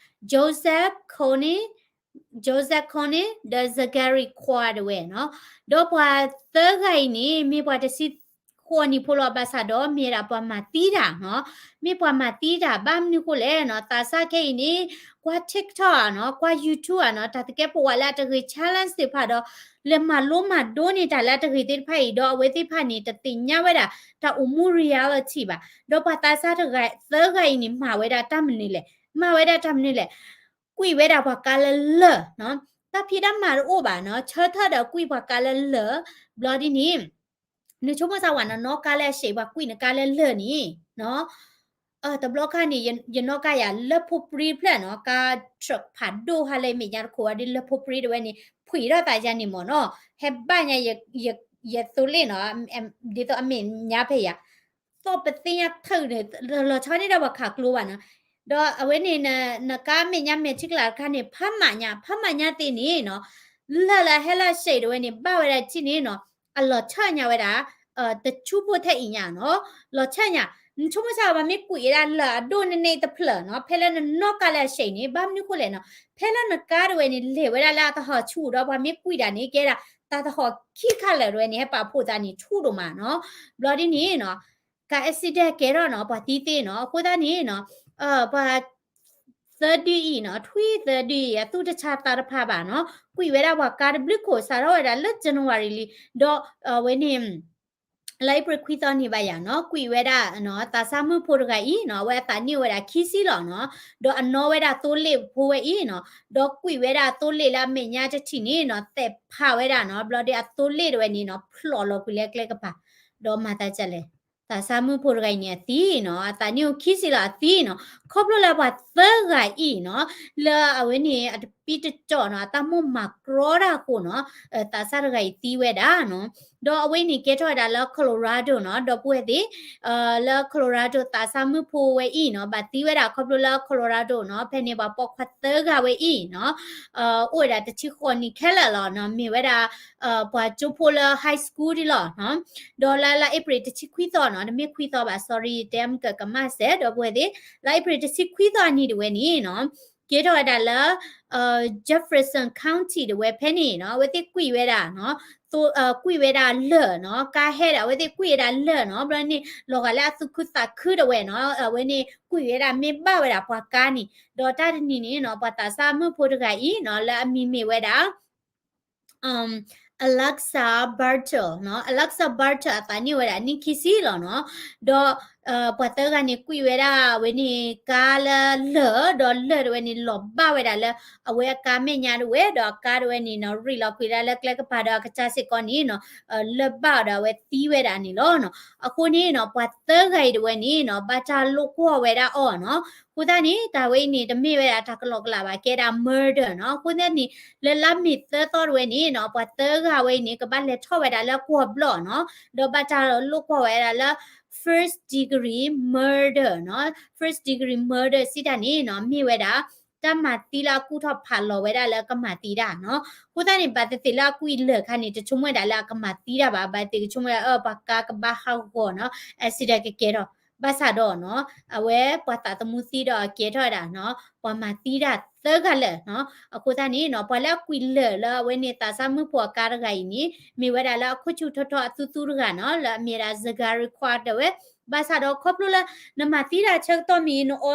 Joseph Kony, Joseph Kony ဒီး Zachary Khoa တဝဲနီၤ, ဒီးပှၤသၢဂၤအံၤန့ၣ် မ့ၢ်ပှၤတဆံဃိးနံၣ်ဖိလီၤ, ဘၣ်ဆၣ်ဒီးမ့ၢ်ဒၣ်ပှၤမၤသံတၢ်နီၤ, မ့ၢ်ပှၤမၤသံတၢ် ဘၣ်မနုၤဃိလဲၣ်နီၤ, သးစၢ်ခဲအံၤန့ၣ် ကွၢ် TikTok နီၤ, ကွၢ် YouTube နီၤ, တၢ်သကဲးပဝးလၢအတဂ့ၤ challenge သ့ၣ်တဖၣ်ဒီး လဲၤမၤလိမၤဒိးန့ၢ်တၢ်လၢအတဂ့ၤသ့ၣ်တဖၣ်အံၤဒီး အဝဲသ့ၣ်တဖၣ်န့ၣ် တသ့ၣ်ညါဝဲဒၣ် တၢ်အိၣ်မူ reality ဘၣ်, ဒီးပှၤသးစၢ်တဂၤသၢဂၤအံၤန့ၣ် မၤဝဲဒၣ်တၢ်မနုၤလဲၣ်, မၤဝဲဒၣ်တၢ်မနုၤလဲၣ်, ကွံာ်ဝဲဒၣ်ပှၤကါလၢလၢၢ်နီၤ, တၢ်ဖံးတၢ်မၤတအိၣ်ဘၣ်နီၤ, ဆၢထၢၣ်ဒီးကွံာ်ပှၤကါလၢလၢၢ်, ဘျီဒ်န့ၣ် နဆိကမိၣ်စၢ်ဝဲ နနီၣ်ကါလၢအရှဲး ပှၤကွံာ်နကါလၢလၢၢ်န့ၣ်နီၤ, တဘျီခါန့ၣ် ယနီၣ်ကါယၤလၢဖိပြံတဖျၢၣ်နီၤ, ကါ truck ဖးဒိၣ်ဟါလၢမဲာ်ညါတခိၣ်ဝဲဒ်လၢဖိပြံတဝဲန့ၣ် ဖှံးထီၣ်သးယၤန့ၣ်မ့ၢ်နီၤ, ဟဲဘၣ်ညါ ယသိလ့ၣ်နီၤ, ဒ်သိးအမဲာ်ညါဖဲယၤ သီၣ်ပသ့ၣ်ညါထုးန့ၣ် လီၤဆီန့ၢ်ဒၣ်ပှၤခးကျိဘၣ်နီၤ, ဒီးအဝဲန့ၣ် နကါမဲာ်ညါမဲာ်ထံကလၤတခါန့ၣ် ဖးမးညါ ဖးမးညါသ့န့ၣ်နီၤ, လၢၢ်လၢအဟဲလၢအရှဲးတဝဲန့ၣ် ဘၣ်ဝဲဒၣ်ထံန့ၣ်နီၤ, အလီၤဆၢညါဝဲဒၣ် တဆူဖိထဲအံၤညါနီၤ, လီၤဆၢညါ, နဆိကမိၣ်စၢ်ဝဲ ပှၤမ့ၢ်ကွံာ်ဝဲဒၣ်လၢၢ်အဒိၣ်န့ၣ်န့ၣ်တဖျၢၣ်နီၤ, ဖဲလၢနနီၣ်ကါလၢအရှဲးန့ၣ် ဘၣ်မနုၤဃိလဲၣ်နီၤ, ဖဲလၢနကါတဝဲန့ၣ် လဲၤဝဲဒၣ်လၢအတဟီၣ်ဆူၣ်ဒီး ပှၤမ့ၢ်ကွံာ်တၢ်န့ၣ် ကဲဒၣ် တၢ်တဟီၣ်ခံခါလၢာ်တဝဲန့ၣ် ဟဲပာ်ဖှိၣ်သးန့ၣ်ဆူၣ်ဒိၣ်မးနီၤ, ဘျီဒ်န့ၣ်နီၤ, ကါ accident ကဲထီၣ်နီၤ ပှၤသံသ့နီၤ, အဃိသတးန့ၣ်နီၤ, ပှၤ သၢဒုအံၤနီၤ, ထွံၣ်သၢဒုအံၤ အသူၣ်တဆါသးတဖးဘၣ်နီၤ, ကွံာ်ဝဲဒၣ်ပှၤကါတဘျုးခိၣ် စးထီၣ်ဝဲဒၣ်လၢ January လံ, ဒီးအဝဲန့ၣ် လါအ့ဖြ့ၣ်ခွံသီန့ၣ်ဘၣ်ယၤနီၤ, ကွံာ်ဝဲဒၣ် သးစၢ်မုၣ်ဖိတဂၤအံၤနီၤ, အဝဲအသးနံၣ်အိၣ်ဝဲဒၣ်ခံဆံလီၤနီၤ, ဒီးအနီၣ်ဝဲဒၣ်သိလ့ၣ်ဖိဝဲအံၤနီၤ, ဒီးကွံာ်ဝဲဒၣ်အသိလ့ၣ်လၢအမဲာ်ညါတထံၣ်န့ၣ်နီၤ, သဲးဖးဝဲဒၣ်နီၤ, ဘျီဒီးအသိလ့ၣ်တဝဲန့ၣ်နီၤ ဖျိးလီၤကွံာ်လၢကျဲကပၤ, ဒီးမၤသးဒ်လဲၣ် သးစၢ်မုၣ်ဖိတဂၤအံၤန့ၣ် အသံနီၤ, အသးနံၣ်အိၣ်ခံဆံလီၤအသံနီၤ, ခီဖျိလၢပှၤသၢဂၤအံၤနီၤ, လၢအဝဲန့ၣ် အတပံတကၠီၣ်နီၤ, အတၢ်မိၣ်မၤကြီတၢ်အဃိနီၤ, သးစၢ်တဂၤအံၤသံဝဲဒၣ်နီၤ, ဒီးအဝဲန့ၣ်ကဲထီၣ်ဝဲဒၣ်လၢ Colorado နီၤ, ဒီပုၢ်ဝဲၢ်သ့ၣ် လၢ Colorado သးစၢ်မုၣ်ဖိဝဲအံၤနီၤ, ဘၣ်သံဝဲဒၣ်ခီဖျိလၢ Colorado နီၤ, ဖဲန့ၣ်ပှၤပိာ်ခွါသၢဂၤဝဲအံၤနီၤ, အိၣ်ဝဲဒၣ်တဆံဃိးနံၣ်ခဲလၢာ်လီၤနီၤ, မ့ၢ်ဝဲဒၣ် ပှၤကၠိဖိလၢ high school ဒ်လီၤနီၤ, ဒီးလၢလါအ့ဖြ့ၣ်တဆံခွံသီနီၤ, တမ့ၢ်ခွံသီဘၣ် sorry တဲမုၢ်ကၢကမၣ်စဲး ဒီပုၢ်ဝဲၢ်သ့ၣ်, လါအ့ဖြ့ၣ်တဆံခွံသီအနံၤတဝဲန့ၣ်နီၤ, ကဲထီၣ်ဝဲဒၣ်လၢ Jefferson County တဝဲဖဲန့ၣ်နီၤ, အဝဲသ့ၣ်ကွံာ်ဝဲဒၣ်နီၤ, ကွံာ်ဝဲဒၣ်လၢၢ်နီၤ, ကါဟဲဒီး အဝဲသ့ၣ်ကွံာ်ဝဲဒၣ်လၢၢ်နီၤ, ဘျီန့ၣ် လီၤဂာ်လၢအသူၣ်ခုသးခုတဝဲနီၤ, အဝဲန့ၣ်ကွံာ်ဝဲဒၣ်မ့ၢ်ဘၣ်ဝဲဒၣ်ပှၤကါန့ၣ်, ဒီးတၢ်တနံၤန့ၣ်နီၤ, ပှၤသးစၢ်မုၣ်ဖိတဂၤအံၤနီၤ, လၢအမံၤမ့ၢ်ဝဲဒၣ် Alexa Bartel နီၤ, Alexa Bartel အသးနံၣ်ဝဲဒၣ်နံၣ်ခံဆံလီၤနီၤ, ဒီး ပှၤသၢဂၤန့ၣ် ကွံာ်ဝဲဒၣ်အဝဲန့ၣ် ကါလၢလၢၢ်, ဒီးလၢၢ်တဝဲန့ၣ် လီၤဘၣ်ဝဲဒၣ်လၢ အဝဲအကါမဲာ်ညါတဝဲ, ဒီးအကါတဝဲန့ၣ်နီၤ ရံးလီၤကွံာ်ဒၣ်လၢကျဲကပၤဒီးအကစၢ်စ့ၢ်ကီးန့ၣ်နီၤ, လၢၢ်ဘၣ်အီၤဒီးအဝဲသံဝဲဒၣ်န့ၣ်လီၤနီၤ. အဃိန့ၣ်နီၤ ပှၤသၢဂၤအံၤတဝဲန့ၣ်နီၤ ဘၣ်တၢ်လိာ်ကွီၢ်ဝဲဒၣ်အီၤနီၤ. အဃိသတးန့ၣ် တၢ်ဝဲအံၤန့ၣ် တမ့ၢ်ဝဲဒၣ်တၢ်ကလီကလးဘၣ်, ကဲဒၣ် murder နီၤ. အဃိသတးန့ၣ် လၢလါမ့ၤသၢသီတဝဲန့ၣ်နီၤ ပှၤသၢဂၤဝဲအံၤန့ၣ် ကဘၣ်လဲၤထီၣ်ဝဲဒၣ်လၢကွီၢ်ဘျီၣ်နီၤ, ဒီးဘၣ်တၢ်လိာ်ကွီၢ်ဝဲဒၣ်လၢ first degree murder နီၤ. First degree murder စံးတၢ်န့ၣ်နီၤ မ့ၢ်ဝဲဒၣ် တၢ်မၤသံလၢအကူၣ်ထီၣ်ဖးလီၤဝဲဒၣ်လၢကမၤသံတၢ်နီၤ. အဃိသတးန့ၣ် ဘၣ်သ့ၣ်သ့ၣ်လၢအကွံာ်လၢၢ်ခါန့ၣ် တဆိကမိၣ်ဝဲဒၣ်လၢအကမၤသံတၢ်ဘၣ်, ဘၣ်သ့ၣ်ကဆိကမိၣ်ဝဲဒၣ် အၢ ပှၤကါကဘၣ်ဟးဂီၤနီၤ, accident ကကဲထီၣ်. ဘၣ်ဆၣ်ဒီးနီၤ အဝဲပှၤသးသမူသံဒီးကဲထီၣ်ဝဲဒၣ်နီၤ ပှၤမၤသံတၢ် သၢဂၤလၢာ်နီၤ. အဃိသတးန့ၣ်နီၤ ပှၤလၢအကွံာ်လၢာ်လၢအဝဲန့ၣ်သးစၢ်မုၣ်ဖိအကါတဂၤအံၤန့ၣ် မ့ၢ်ဝဲဒၣ်လၢအခိၣ်ဆူၣ်ထီထီၣ်အသူသူတဂၤနီၤ လၢအမ့ၢ်ဝဲဒၣ် Zachary Quat တဲဝဲ, ဘၣ်ဆၣ်ဒီးခီဖျိလၢ နမၤသံတၢ်ဆၢကတီၢ်မ့ၢ်နအီ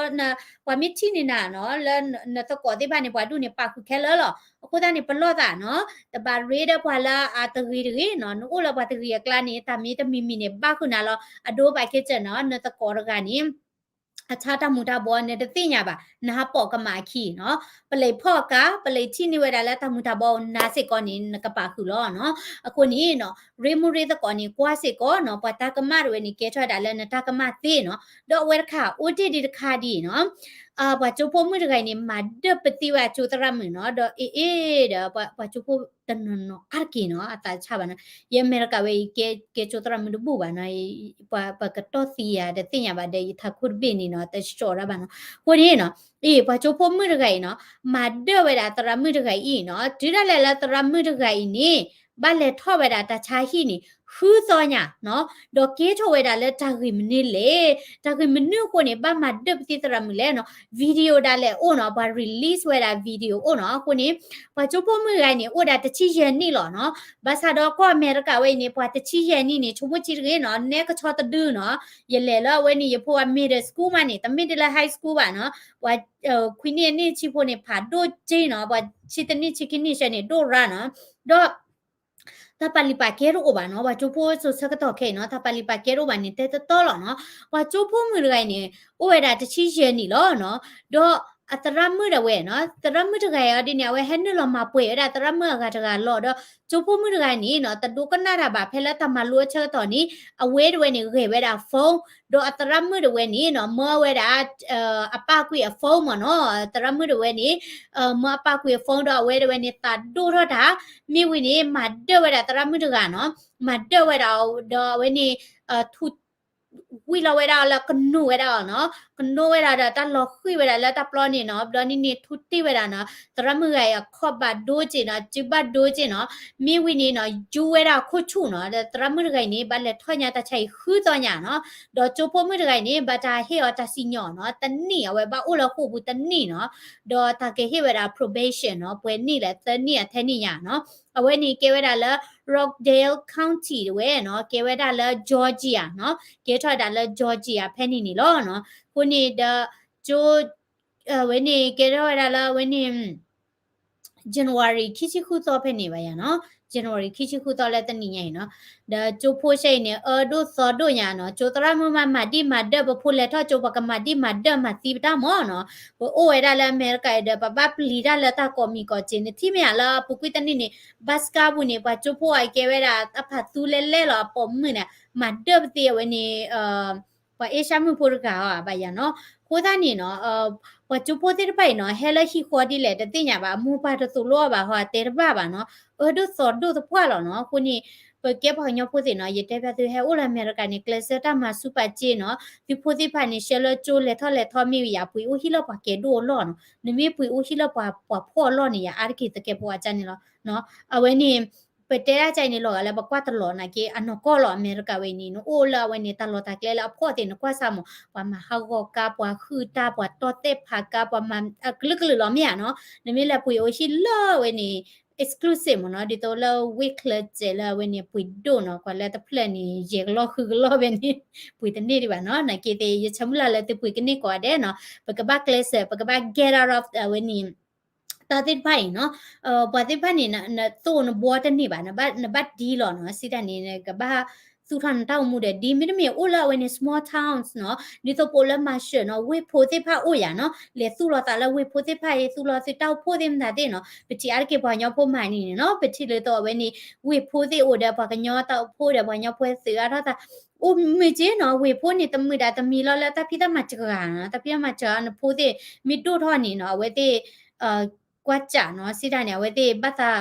ပှၤမ့ၢ်ထံၣ်န့ၢ်နၤနီၤ လၢနသကိးသ့ၣ်တဖၣ်န့ၣ် ပှၤဒူၣ်န့ၣ်ပာ်ဃုာ်ခဲလၢာ်လီၤ. အဃိသတးန့ၣ် ပလီၢ်သးနီၤ တဘၣ်ရ့ဒီးပှၤလၢအတဂ့ၤတဂ့ၤနီၤ နအိၣ်လၢပှၤတဂ့ၤအကျါန့ၣ် တၢ်မ့ၢ်တမံၤမံၤန့ၣ် ဘၣ်ဃုာ်နၤလီၤ အဒိဘၣ်က့ၤစၢၤနီၤ နသကိးတဂၤန့ၣ် အဆါတၢ်မူၤတၢ်ဘှီးနတသ့ၣ်ညါဘၣ် နဟးပိာ်ကမၣ်အခံနီၤ ပလံၤဖီၣ်အကါ ပလံၤထံၣ်န့ၢ်ဝဲဒၣ်လၢတၢ်မူၤတၢ်ဘှီးနၤစ့ၢ်ကီးန့ၣ် နကပာ်ဃုာ်လီၤနီၤ. အဃိန့ၣ်နီၤ ရ့မူရ့သကိးန့ၣ် ကွၢ်စ့ၢ်ကီးနီၤ ပှၤတၢ်ကမၣ်တဝဲန့ၣ် ကဲထီၣ်ဝဲဒၣ်လၢနတၢ်ကမၣ်သ့နီၤ ဒီးအဝဲတခါ အိၣ်တ့ၢ်ဒံးတခါဒ်အံၤနီၤ ပှၤကၠိဖိမုၣ်တဂၤအံၤန့ၣ် မၤဒၢၣ်ပသံဝဲအကၠိသရၣ်မုၣ်နီၤ ဒီးအ့ၣ်အ့ၣ်ဒီး ပှၤကၠိဖိတနီၤနီၤအါတက့ၢ်နီၤ အသးဆါဘၣ်နီၤ ယမဲရကၤဝဲအံၤ ကဲကၠိသရၣ်မုၣ်တဘူၣ်ဘၣ်နီၤ ပှၤကတီၢ်သံယၤတသ့ၣ်ညါဘၣ်ဒီး ယထးခိၣ်တဘ့ၣ်န့ၣ်နီၤ တဆှီဒၣ်ဘၣ်နီၤ. အဃိန့ၣ်နီၤ အ့ၣ် ပှၤကၠိဖိမုၣ်တဂၤအံၤနီၤ မၤဒၢၣ်ဝဲဒၣ်သရၣ်မုၣ်တဂၤအံၤနီၤ တုၤဒၣ်လဲာ်လၢသရၣ်မုၣ်တဂၤအံၤန့ၣ် ဘၣ်လဲၤထီၣ်ဝဲဒၣ်တၢ်ဆါဟံၣ်န့ၣ် ဃုသီညါနီၤ ဒီးကဲထီၣ်ဝဲဒၣ်လၢတၢ်ဂ့ၢ်မနုၤလဲၣ် တၢ်ဂ့ၢ်မနုၤအဃိန့ၣ် ဘၣ်မၤဒၢၣ်ပသံသရၣ်မုၣ်လဲၣ်နီၤ video ဒၣ်လဲာ်အိၣ်နီၤ ပှၤ release ဝဲဒၣ် video အိၣ်နီၤ. အဃိန့ၣ် ပှၤကၠိဖိမုၣ်တဂၤအံၤန့ၣ် အိၣ်ဒၣ်တဆံယဲၢ်နံၣ်လီၤနီၤ ဘၣ်ဆၣ်ဒီးကီၢ်အမဲရကၤဝဲအံၤန့ၣ် ပှၤတဆံယဲၢ်နံၣ်န့ၣ် ဆိကမိၣ်ဆံးတဂ့ၤနီၤ နဲကဆီတဒုနီၤ ယလဲၤလၢအဝဲန့ၣ် ယဖိအ middle school မးန့ၣ် တမ့ၢ်ဒ်လၢ high school ဘၣ်နီၤ ပှၤ ခွံနံၣ်အနံၣ်ဆံဖိန့ၣ် ဖးဒိၣ်က့နီၤ ပှၤဆံတနံၣ်ဆံခံနံၣ်ဆဲန့ၣ် ဒိၣ်ရါနီၤ ဒီး တၢ်ပာ်လုၢ်ပာ်ကဲတအိၣ်ဘၣ်နီၤ ပှၤကၠိဖိစိၤဆၢကတီၢ်ခဲအံၤနီၤ တၢ်ပာ်လုၢ်ပာ်ကဲတအိၣ်ဘၣ်န့ၣ် တဲတတီလီၤနီၤ. ပှၤကၠိဖိမုၣ်တဂၤအံၤန့ၣ် အိၣ်ဝဲဒၣ်တဆံယဲၢ်နံၣ်လီၤနီၤ ဒီးအသရၣ်မုၣ်ဒၣ်ဝဲနီၤ သရၣ်မုၣ်တဂၤအံၤဒ်န့ၣ် အဝဲဟဲနုာ်လီၤမၤပှဲၤဝဲဒၣ်သရၣ်မုၣ်အဂၤတဂၤလီၤ ဒီးကၠိဖိမုၣ်တဂၤအံၤန့ၣ်နီၤ တဒိကနၣ်တၢ်ဘၣ် ဖဲလၢတၢ်မၤလိအဆၢကတီၢ်န့ၣ် အဝဲဒၣ်ဝဲန့ၣ် ဂဲၤဝဲဒၣ် phone ဒီးအသရၣ်မုၣ်ဒၣ်ဝဲန့ၣ်နီၤ မၢဝဲဒၣ် အပၢ်ကွံာ်အ phone မ့ၢ်နီၤ သရၣ်မုၣ်ဒၣ်ဝဲန့ၣ် မၢအပၢ်ကွံာ်အ phone ဒီးအဝဲဒၣ်ဝဲန့ၣ် သးဒိၣ်ထီၣ်တၢ် မ့ၢ်ဝံၤန့ၣ် မၤဒၢၣ်ဝဲဒၣ်သရၣ်မုၣ်တဂၤနီၤ မၤဒၢၣ်ဝဲဒၣ်ဒီးအဝဲန့ၣ် ထူ ဝံၣ်လီၤဝဲဒၣ်အီၤလၢကနိးဝဲဒၣ်အီၤနီၤ ကနိးဝဲဒၣ်ဒီးတၢ်လီၤဃံၣ်ဝဲဒၣ်လၢတၢ်ပျီန့ၣ်နီၤ ဘျီန့ၣ်န့ၣ် ထူတ့ၢ်ဝဲဒၣ်နီၤ သရၣ်မုၣ်တဂၤအံၤအခီၣ်ဘၣ်ဒိက့နီၤ စုဘၣ်ဒိက့နီၤ မ့ၢ်ဝံၤန့ၣ်နီၤ ယူဝဲဒၣ်အခိၣ်ဆူၣ်နီၤ ဒီးသရၣ်မုၣ်တဂၤအံၤန့ၣ် ဘၣ်လဲၤထီၣ်ညါတၢ်ဆါအံၤဃုသီညါနီၤ ဒီးကၠိဖိမုၣ်တဂၤအံၤန့ၣ် ဘၣ်တၢ်ဟ့ၣ်အီၤတၢ်စံၣ်ညီၣ်နီၤ တနံၣ် အဝဲဘၣ်အိၣ်လၢဃိာ်ပူၤတနံၣ်နီၤ ဒီးတၢ်ကဟ့ၣ်ဝဲဒၣ် probation နီၤ ပှဲၤနံၣ်လဲၣ် သၢနံၣ်အထဲန့ၣ်ညါနီၤ အဝဲန့ၣ်ကဲဝဲဒၣ်လၢ Rockdale County တဝဲနီၤ ကဲဝဲဒၣ်လၢ Georgia နီၤ ကဲထီၣ်ဝဲဒၣ်လၢ Georgia ဖဲန့ၣ်န့ၣ်လီၤနီၤ အဃိန့ၣ်ဒီး ကၠိ အဝဲန့ၣ်ကဲထီၣ်ဝဲဒၣ်လၢအဝဲန့ၣ် January ခံဆံဃုသီဖဲန့ၣ်ဘၣ်ယၤနီၤ January ခံဆံဃုသီလၢတနံၤညါအံၤနီၤ ဒီးကၠိဖိဆဲအံၤန့ၣ် အၢဒိၣ်သီဒိၣ်ညါနီၤ ကၠိသရၣ်မုၣ်မးမၤဒံၣ်မၤဒၢၣ် ပဖိလဲၤထီၣ်ကၠိ ပှၤကမၤဒံၣ်မၤဒၢၣ်မၤသံပတၢ်မ့ၢ်နီၤ ပအိၣ်ဝဲဒၣ်လၢအမဲရကၤအံၤဒီး ပဘၣ်ပျံၤတၢ်လၢတၢ်ကိးမံၤကိးစ့ နထံၣ်မ့ၢ်ဧါလၢအပူၤကွံာ်တနံၣ်န့ၣ် ဘၣ်စကါပူၤန့ၣ် ပှၤကၠိဖိအကဲဝဲဒၣ် အဖးသူလဲလဲလီၤ အပိာ်မုၣ်န့ၣ် မၤဒၢၣ်ပသံအဝဲန့ၣ် ပှၤအ့ရှါမုၣ်ဖိတဂၤအီၤဘၣ်ယၤနီၤ အဃိသတးန့ၣ်နီၤ ပှၤကၠိဖိသ့ၣ်တဖၣ်အံၤနီၤ ဟဲလၢဟံၣ်ဃီဒ်လဲၣ်တသ့ၣ်ညါဘၣ် အမိၢ်ပၢ်တသိၣ်လိအီၤဘၣ်ဟီ အတဲတဘၣ်ဘၣ်နီၤ အၢဒိၣ်သီဒိၣ်သပှၢ်လီၤနီၤ အဃိန့ၣ် ပကဲပှၤကညီဖိသ့ၣ်နီၤ ယတဲဖျါသုဟဲအိၣ်လၢအမဲရကၤန့ၣ် ကျဲးစၢးတၢ်မၤဆူးပာ်စ့နီၤ သုဖိသ့ၣ်တဖၣ်န့ၣ် ဆှၢလၢကၠိလဲၤထီၣ်လဲၤထီမ့ၢ်ဝံၤယၤ ပှ့ၤအိၣ်ဟံၣ်လၢပှၤကဲဒိၣ်အလီၢ်နီၤ နမ့ၢ်ပှ့ၤအိၣ်ဟံၣ်လၢပှၤ ပှၤဖှီၣ်အလီၢ်န့ၣ် ယၤအါတက့ၢ်သကဲးပဝးကၢ်န့ၣ်လီၤ အဝဲန့ၣ် ပတဲဒၣ်ကၢ်အံၤန့ၣ် လီၤဂာ်လၢပကွၢ်တလီၤနာ်က့ အနီၢ်ကီၢ်လီၤ အမဲရကၤဝဲအံၤန့ၣ် နအိၣ်လၢအဝဲန့ၣ်တၢ်လီၢ်တၢ်ကျဲလၢအဖှီၣ်သ့ၣ် နကွၢ်စၢ်မး ပှၤမၤဟးဂီၤကါ ပှၤဟုၣ်တၢ် ပှၤတီၢ်သဲၣ်ဖးကါ ပှၤမၤအကလုာ်ကလုာ်လီၤမ့ၢ်ဧါနီၤ နမ့ၢ်လဲၤပှ့ၤအိၣ်ဟံၣ်လၢအဝဲန့ၣ် exclusive မ့ၢ်နီၤ ဒ်သိးလၢဝ့ၢ်ချၢစဲးလၢအဝဲန့ၣ် ပှ့ၤဒိၣ်နီၤ ကွၢ်လၢတဖျၢၣ်န့ၣ် ယဲၢ်ကလီၢ်ဃုကလီၢ်ဝဲန့ၣ် ပှ့ၤတန့ၢ်ဒံးဘၣ်နီၤ နာ်က့သ့ၣ် ယဆၢမုၢ်လၢ်လၢသုပှ့ၤကန့ၢ်ကိးဂၤဒဲးနီၤ ပကဘၣ်ကျဲးစၢး ပကဘၣ် get out of အဝဲန့ၣ် တၢ်သ့ၣ်တဖၣ်အံၤနီၤ ပှၤသ့ၣ်တဖၣ်န့ၣ် နသိၣ်နဘှီတန့ၢ်ဘၣ် နဘၣ်ဒ်လီၤနီၤ စံးတၢ်န့ၣ် ကဘၣ်သူၣ်ထီၣ်နတၢ်အိၣ်မူဒီးဒ် မ့တမ့ၢ်အိၣ်လၢအဝဲန့ၣ် small towns နီၤ ဒ်သိးပအိၣ်လၢ Marshall နီၤ ဝ့ၢ်ဖိသ့ၣ်တဖၣ်အိၣ်ယၤနီၤ လဲၤသူၣ်လီၤသးလၢဝ့ၢ်ဖိသ့ၣ်တဖၣ်အံၤ သူၣ်လီၤသုတၢ်အိၣ်ဖှိၣ်သ့ၣ်မတၤသ့ၣ်နီၤ ပထံၣ်အါတက့ၢ်ပှၤကညီဖိမၤန့ၣ်န့ၣ်နီၤ ပထံၣ်လၢသိးအဝဲန့ၣ် ဝ့ၢ်ဖိသ့ၣ်အိၣ်ဒီးပှၤကညီတၢ်အိၣ်ဖှိၣ်ဒီးပှၤကညီဖိသုးအါထီၣ်သး အိၣ်မုာ်က့နီၤ ဝ့ၢ်ဖိန့ၣ် တမုာ်ဒၣ်တမံၤလီၤလၢတၢ်ဖံးတၢ်မၤစှၤနီၤ တၢ်ဖံးတၢ်မၤစှၤနဖိသ့ၣ် မ့ၢ်ဒိၣ်ထီၣ်န့ၣ်နီၤ အဝဲသ့ၣ် ကွၢ်စးနီၤ စံးတၢ်န့ၣ် အဝဲသ့ၣ်ဘၣ်သး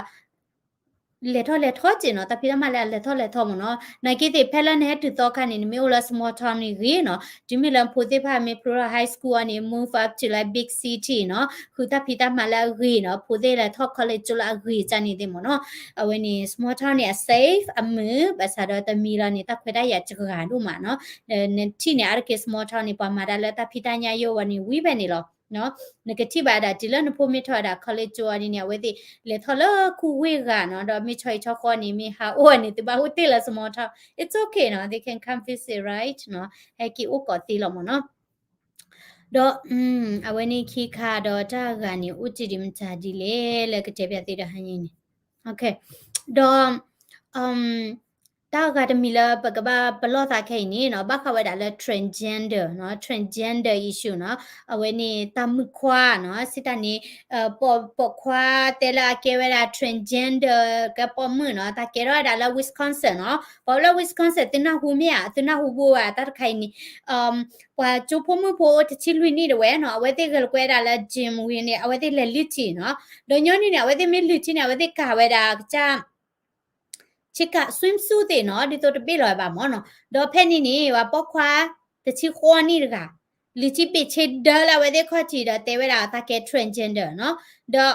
လဲၤထီၣ်လဲၤထီက့နီၤ တၢ်ဖံးတၢ်မၤလၢအလဲၤထီၣ်လဲၤထီမ့ၢ်နီၤ နာ်က့သ့ၣ် ဖဲလၢနဟဲတုၤသီခါန့ၣ် နမ့ၢ်အိၣ်လၢ small town န့ၣ်ဂ့ၤနီၤ တုၤမ့ၢ်လၢဖိသ့ၣ်တဖၣ်မ့ၢ်ဖျိထီၣ် high school အီၤန့ၣ် move up to like big city နီၤ ဃုတၢ်ဖံးတၢ်မၤလၢအဂ့ၤနီၤ ဖိသ့ၣ်လဲၤထီၣ် college ကၠိလၢအဂ့ၤကၢ်န့ၣ်သ့ၣ်မ့ၢ်နီၤ အဝဲန့ၣ် small town န့ၣ် အ safe အမုာ် ဘၣ်ဆၣ်ဒီးတမံၤလီၤန့ၣ် တၢ်ခွဲးတၢ်ယာ်စှၤဒိၣ်မးနီၤ နထံၣ်န့ၣ် အါတက့ၢ် small town န့ၣ် ပှၤမၤတၢ်လၢတၢ်ဖံးတၢ်ညၣ်ယိၣ်ဝဲန့ၣ် ဝံၤဖဲန့ၣ်လီၤ နကထံၣ်ဘၣ်ဒၣ်တုၤလၢနဖိမ့ၢ်ထီၣ်ဝဲဒၣ် college ကၠိအီၤဒ်န့ၣ် အဝဲသ့ၣ်လဲၤထီၣ်လၢခူဝ့ၢ်ဂၤနီၤ, ဒီးမ့ၢ်ဆီဟံၣ်ဆီဃီန့ၣ် မ့ၢ်ဟးအိၣ်န့ၣ် သုဘၣ်အိၣ်တ့ၢ်လၢ small town, it's okay နီၤ, they can come visit, right နီၤ, ဟဲက့ၤအိၣ်ကိးသ့လီၤမ့ၢ်နီၤ. ဒီး အဝဲန့ၣ်ခံခါဒီးတၢ်ဂၤန့ၣ် အိၣ်တ့ၢ်ဒံးမတၤဒ်လဲၣ် လၢကတဲပျးသ့ဒီးဟါညါန့ၣ်, ဒီး တၢ်ဂၤတမံၤလၢပကဘၣ်ပလီၢ်သးခဲအံၤန့ၣ်နီၤ ဘၣ်ဃးဝဲဒၣ်လၢ transgender နီၤ, transgender issue နီၤ, အဝဲန့ၣ်တၢ်မုၣ်ခွါနီၤ, စံးတၢ်န့ၣ် ပိာ်ခွါတဲလၢအကဲဝဲဒၣ် transgender ကဲပိာ်မုၣ်နီၤ, တၢ်ကဲထီၣ်ဝဲဒၣ်လၢ Wisconsin နီၤ, ပှၤလၢ Wisconsin သုနၢ်ဟူမ့ၢ်ဧါ, သုနၢ်ဟူဘၣ်ဝဲတၢ်တခါအံၤန့ၣ် ပှၤကၠိဖိမုၣ်ဖိအိၣ်တဆံလွံၢ်နံၣ်တဝဲနီၤ, အဝဲသ့ၣ်ဂဲၤလိာ်ကွဲဒၣ်လၢ gym ဝံၤန့ၣ် အဝဲသ့ၣ်လဲၤလုၢ်ထံနီၤ, ဒီးညီနုၢ်န့ၣ် အဝဲသ့ၣ်မ့ၢ်လုၢ်ထံန့ၣ် အဝဲသ့ၣ်ကၤဝဲဒၣ်ကစၢ် ဆ့ကၤ swimsuit သ့ၣ်နီၤ, ဒ်သိးတဘ့ၣ်လီၤဝဲဘၣ်မ့ၢ်နီၤ, ဒီးဖဲန့ၣ်န့ၣ် ပှၤပိာ်ခွါတဆံဃိးနံၣ်တဂၤ လုၢ်ထံဘ့ၣ်ဆ့ဒၢလၢအဝဲသ့ၣ်ခီၣ်ထံးဒီးတဲဝဲဒၣ်အသးကဲ transgender နီၤ, ဒီး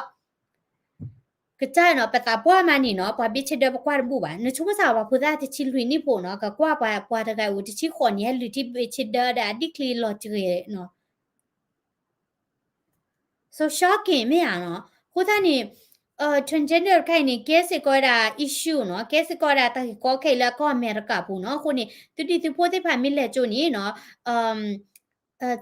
ကစၢ်နီၤ ပသးပှၢ်မးန့ၣ်နီၤ, ပှၤဘ့ၣ်ဆ့ဒၢပကွၢ်တဘူၣ်ဘၣ်, နဆိကမိၣ်စ့ၢ်ပှၤဖိသၣ်တဆံလွံၢ်နံၣ်ဖိနီၤ, ကကွၢ်ပှၤတဂၤအိၣ်တဆံဃိးနံၣ် ဟဲလုၢ်ထံဘ့ၣ်ဆ့ဒၢဒီးအဒံၣ်ချံလီၤတဂ့ၤနီၤ, so shocking မ့ၢ်ဧါနီၤ, အဃိသတးန့ၣ် transgender တခါအံၤန့ၣ် ကဲစ့ၢ်ကီးဝဲဒၣ် issue နီၤ, ကဲစ့ၢ်ကီးဝဲဒၣ်တၢ်ဂ့ၢ်ကီခဲအံၤလၢကီၢ်အမဲရကၤပူၤနီၤ, အဃိန့ၣ် သုဒံၣ်သုဖိသ့ၣ်တဖၣ်မ့ၢ်လဲၤကၠိန့ၣ်နီၤ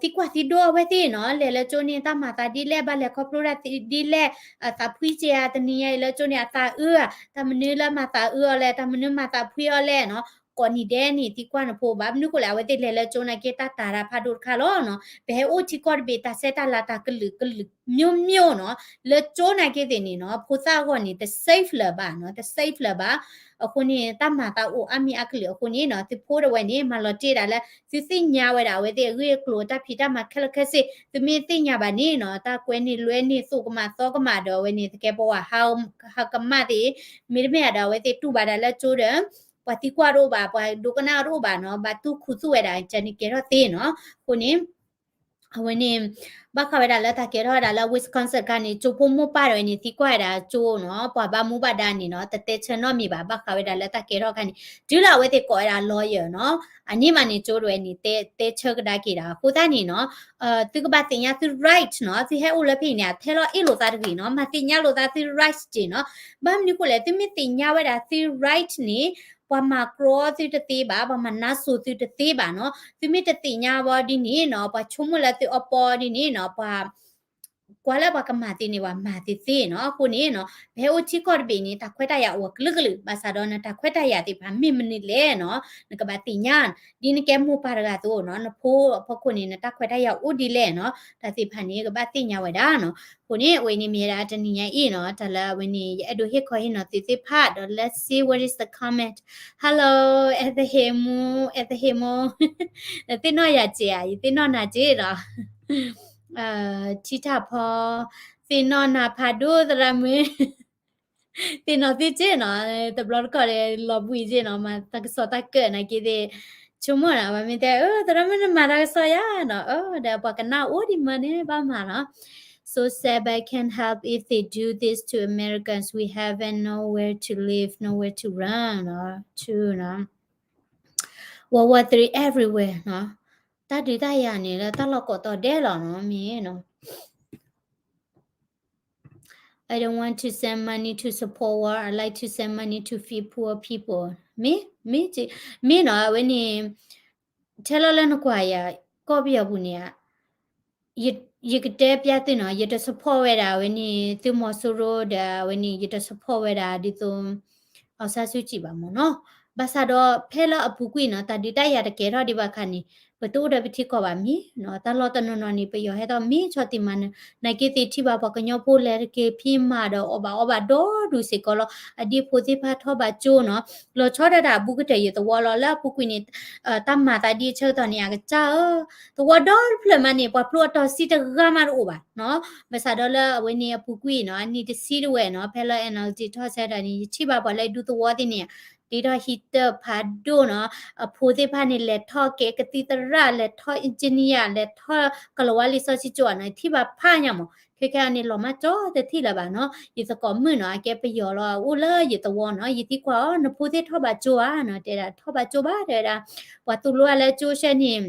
သံကွၢ်သံဒိၣ်အဝဲသ့ၣ်နီၤ, လဲၤလၢကၠိန့ၣ် တၢ်မၤသးဒ်လဲၣ်, ဘၣ်လဲၤခီဖျိတၢ်ဒ်လဲၣ်, သးဖှံစ့ဧါ, တနံၤညါအံၤလၢကၠိန့ၣ် အသးအုးဧါ, တၢ်မနုၤလၢမၤသးအုးအီၤလဲၣ်, တၢ်မနုၤမၤသးဖှံအီၤလဲၣ်နီၤ, ကိးနံၤဒဲးန့ၣ် သံကွၢ်နဖိဘၣ်, မနုၤဃိလဲၣ် အဝဲသ့ၣ်လဲၤလၢကၠိနာ်က့ တၢ်တာ်တၢ်ဖးဒိၣ်တခါလီၤနီၤ, ပဟဲအိၣ်ထံကီၢ်တဘ့ၣ် တၢ်ဆဲးတၢ်လၤတၢ်ကလုာ်ကလုာ် မျိုးမျိုးနီၤ, လၢကၠိနာ်က့သ့ၣ်န့ၣ်နီၤ, ဖိသၣ်အဂီၢ်န့ၣ် တ safe လၢၤဘၣ်နီၤ, တ safe လၢၤဘၣ်, အဃိန့ၣ် တၢ်မၤသးအိၣ်အါမံၤအါကလုာ်အဃိန့ၣ်နီၤ, သုဖိဒၣ်ဝဲန့ၣ် မၤလီၤတ့ၢ်ဒၣ်လၢ သုသ့ၣ်ညါဝဲဒၣ်အဝဲသ့ၣ်အဂ့ၢ်အကျိၤ တၢ်ဖံးတၢ်မၤခဲလၢာ်ခဲဆ့, သုမ့ၢ်သ့ၣ်ညါဘၣ်န့ၣ်နီၤ, တၢ်ကွဲန့ၢ်လွဲန့ၢ်သိၣ်ကမၣ်သီကမၣ်ဒီးအဝဲန့ၣ် သကဲးပဝး ဟးကမၣ်သ့ၣ်, မ့တမ့ၢ်ဧါဒီးအဝဲသ့ၣ်တူၢ်ဘၣ်ဒၣ်လၢကၠိဒီး ပှၤသံကွၢ်တအိၣ်ဘၣ်, ပှၤဒိကနၣ်တအိၣ်ဘၣ်နီၤ, ဘၣ်တူၢ်ခူသူၣ်ဝဲဒၣ် ကန့ၣ်ကဲထီၣ်သ့နီၤ, အဃိန့ၣ် အဝဲန့ၣ် ဘၣ်ဃးဝဲဒၣ်လၢတၢ်ကဲထီၣ်ဝဲဒၣ်လၢ Wisconsin တခါန့ၣ် ကၠိဖိမိၢ်ပၢ်ဒၣ်ဝဲန့ၣ် သံကွၢ်ဝဲဒၣ်ကၠိနီၤ, ပှၤဘၣ်မူဘၣ်ဒါန့ၣ်နီၤ, တတဲဆၢနီတမံၤဘၣ်, ဘၣ်ဃးဝဲဒၣ်လၢတၢ်ကဲထီၣ်တခါန့ၣ် တုၤလၢအဝဲသ့ၣ်ကိးဝဲဒၣ် lawyer နီၤ, အန့ၣ်မးန့ၣ် ကၠိဒၣ်ဝဲန့ၣ် တဲဆၢကဒါက့ၤဒၣ်, အဃိသတးန့ၣ်နီၤ သုကဘၣ်သ့ၣ်ညါသု right နီၤ, သုဟဲအိၣ်လၢဖဲအံၤန့ၣ် အထဲလီၤအ့ၣ်လိာ်သးတဂ့ၤနီၤ, မၤသ့ၣ်ညါလိာ်သးသု right တက့ၢ်နီၤ, ဘၣ်မနုၤဃိလဲၣ် သုမ့ၢ်သ့ၣ်ညါဝဲဒၣ်သု right န့ၣ် ပှၤမၤကြီသုတသ့ဘၣ်, ပှၤမၤနါစိၤသုတသ့ဘၣ်နီၤ, သုမ့ၢ်တသ့ၣ်ညါဘၣ်ဒ်န့ၣ်နီၤ, ပှၤဆိကမိၣ်လၢသုအီပီဒ်န့ၣ်နီၤ, ပှၤ ကွၢ်လၢပှၤကမၤသ့န့ၣ် ပှၤမၤသ့သ့နီၤ, အဃိန့ၣ်နီၤ ပဟဲအိၣ်ထံကီၢ်တဘ့ၣ်န့ၣ် တၢ်ခွဲးတၢ်ယာ်အိၣ်အကလုာ်ကလုာ်, ဘၣ်ဆၣ်ဒီးနတၢ်ခွဲးတၢ်ယာ်သ့ၣ်တဖၣ်မ့ၢ်မနုၤလဲၣ်နီၤ, နကဘၣ်သ့ၣ်ညါ, ဒ်နကဲမိၢ်ပၢ်တဂၤအသိးနီၤ, နဖိအဖီခိၣ်န့ၣ် နတၢ်ခွဲးတၢ်ယာ်အိၣ်ဒ်လဲၣ်နီၤ, တၢ်သ့ၣ်တဖၣ်န့ၣ် ကဘၣ်သ့ၣ်ညါဝဲဒၣ်နီၤ, အဃိန့ၣ် အဝဲန့ၣ်မ့ၢ်ဝဲဒၣ်တနံၤညါအံၤနီၤ, တၢ်လၢအဝဲန့ၣ် ယအဲၣ်ဒိးဟ့ၣ်ခီဟ့ၣ်နီၤသုသ့ၣ်တဖၣ်ဒီး let's see what is the comment. Hello, အဲသဟ့မူ, အဲသဟ့မူ, သ့ၣ်နီၣ်ယၤစ့ၢ်ဧါ, ယသ့ၣ်နီၣ်နၤစ့ၢ်ဒီး ထံထၣ်ဖီ, သ့ၣ်နီၣ်နၤဖးဒိၣ်သရၣ်မုၣ်, သ့ၣ်နီၣ်သုစ့ၢ်နီၤ, တဘျီတခီၣ်ဒီးလီၤဘှံးစ့ၢ်နီၤ, မၤတၢ်ကစီၣ်တၢ်ကၢၣ်နာ်က့သ့ၣ်, ဆိကမိၣ်နီၤ, ပှၤမ့ၢ်တဲ အၢ သရၣ်မုၣ်နမၤတၢ်ကစီၣ်ယါနီၤ, အၢ ဒီးပှၤကနၣ်အိၣ်ဒံးမၢ်န့ၣ် ဘၣ်မၤနီၤ. So sad, but can't help if they do this to Americans. We haven't nowhere to live, nowhere to run, နီၤ, to နီၤ. World War Three everywhere နီၤ. တၢ်ဒုးတၢ်ယၤန့ၣ်လၢတၢ်လီၢ်ကိးတီၤဒဲးလီၤနီၤ, မ့ၢ်နီၤ. I don't want to send money to support war. I like to send money to feed poor people. မ့ၢ်, မ့ၢ်, မ့ၢ်နီၤ, အဝဲန့ၣ် ထဲလီၤလၢနကွၢ်ယၤ ကီၢ်ပယီၤပူၤန့ၣ် ယကတဲပျးသုနီၤ, ယတ support ဝဲဒၣ် အဝဲန့ၣ် သုးမီၤစိရိၤဒီး အဝဲန့ၣ် ယတ support ဝဲဒၣ် ဒ်သိး အောင်ဆန်းစုကြည် ဘၣ်မ့ၢ်နီၤ. ဘၣ်ဆၣ်ဒီး ဖဲလၢအပူၤကွံာ်နီၤ, တၢ်ဒုးတၢ်ယၤတကဲထီၣ်ဒံးဘၣ်အခါန့ၣ် ပတအိၣ်ဒီးပထံကီၢ်ဘၣ်မ့ၢ်နီၤ. တၢ်လီၢ်တနီၤနီၤန့ၣ် ပယီၤဟဲထီၣ်မ့ၢ်ဆီၣ်တံၢ်မၤနၢၤ, နာ်က့သ့ၣ်ထံၣ်ဘၣ်ပှၤကညီဖိလဲၤတက့ၤဖံးမၤဒီး အီၣ်ဘၣ်အီဘၣ်ဒီဒူၣ်စ့ၢ်ကီးလီၤ. အဒံဖိသ့ၣ်တဖၣ်ထီၣ်ဘၣ်ကၠိနီၤ. လီၤဆီဒၣ်တၢ်အဘူးကတၢၢ်ယသဝီလီၤ. လၢအပူၤကွံာ်န့ၣ် တၢ်မၤသးဒ်အဆၢကတီၢ်န့ၣ် အကစၢ်ဧၢ, သဝီဒီတဖျၢၣ်မးန့ၣ် ပှၤဖျိအတီၤဆံတဂၤမးတအိၣ်ဘၣ်နီၤ. ဘၣ်ဆၣ်ဒီးလၢအဝဲန့ၣ်အပူၤကွံာ်နီၤ, အနံၣ်တဆံတဝဲနီၤ, ဖဲလၢ NLD ထီၣ်ဆၢကတီၢ်န့ၣ် ယထံၣ်ဘၣ်ပှၤလၢဒူသဝီသ့ၣ်န့ၣ် တ့ထီၣ် heater ဖးဒိၣ်နီၤ, အဖိသ့ၣ်တဖၣ်န့ၣ် လဲၤထီၣ်ကဲကသံၣ်သရၣ်, လဲၤထီၣ် engineer, လဲၤထီၣ်ကလီၤဝါလံာ်စီဆှံကၠိနီၤ, ယထံၣ်ဘၣ်ဖးညါမး. ခဲခဲအံၤန့ၣ် လီၤမၢ်ကၠီတထံၣ်လၢၤဘၣ်နီၤ. ယသကိးမုၣ်နီၤ, အကဲပယီၤလီၤ, အအိၣ်လၢယသဝီနီၤ. ယသံကွၢ်အီၤ, နဖိသ့ၣ်ထီၣ်ဘၣ်ကၠိဧါနီၤ. တဲဒၣ်ထီၣ်ဘၣ်ကၠိဘၣ်, တဲဝဲဒၣ် ပှၤသိၣ်လိအီၤလၢကၠိဆဲန့ၣ်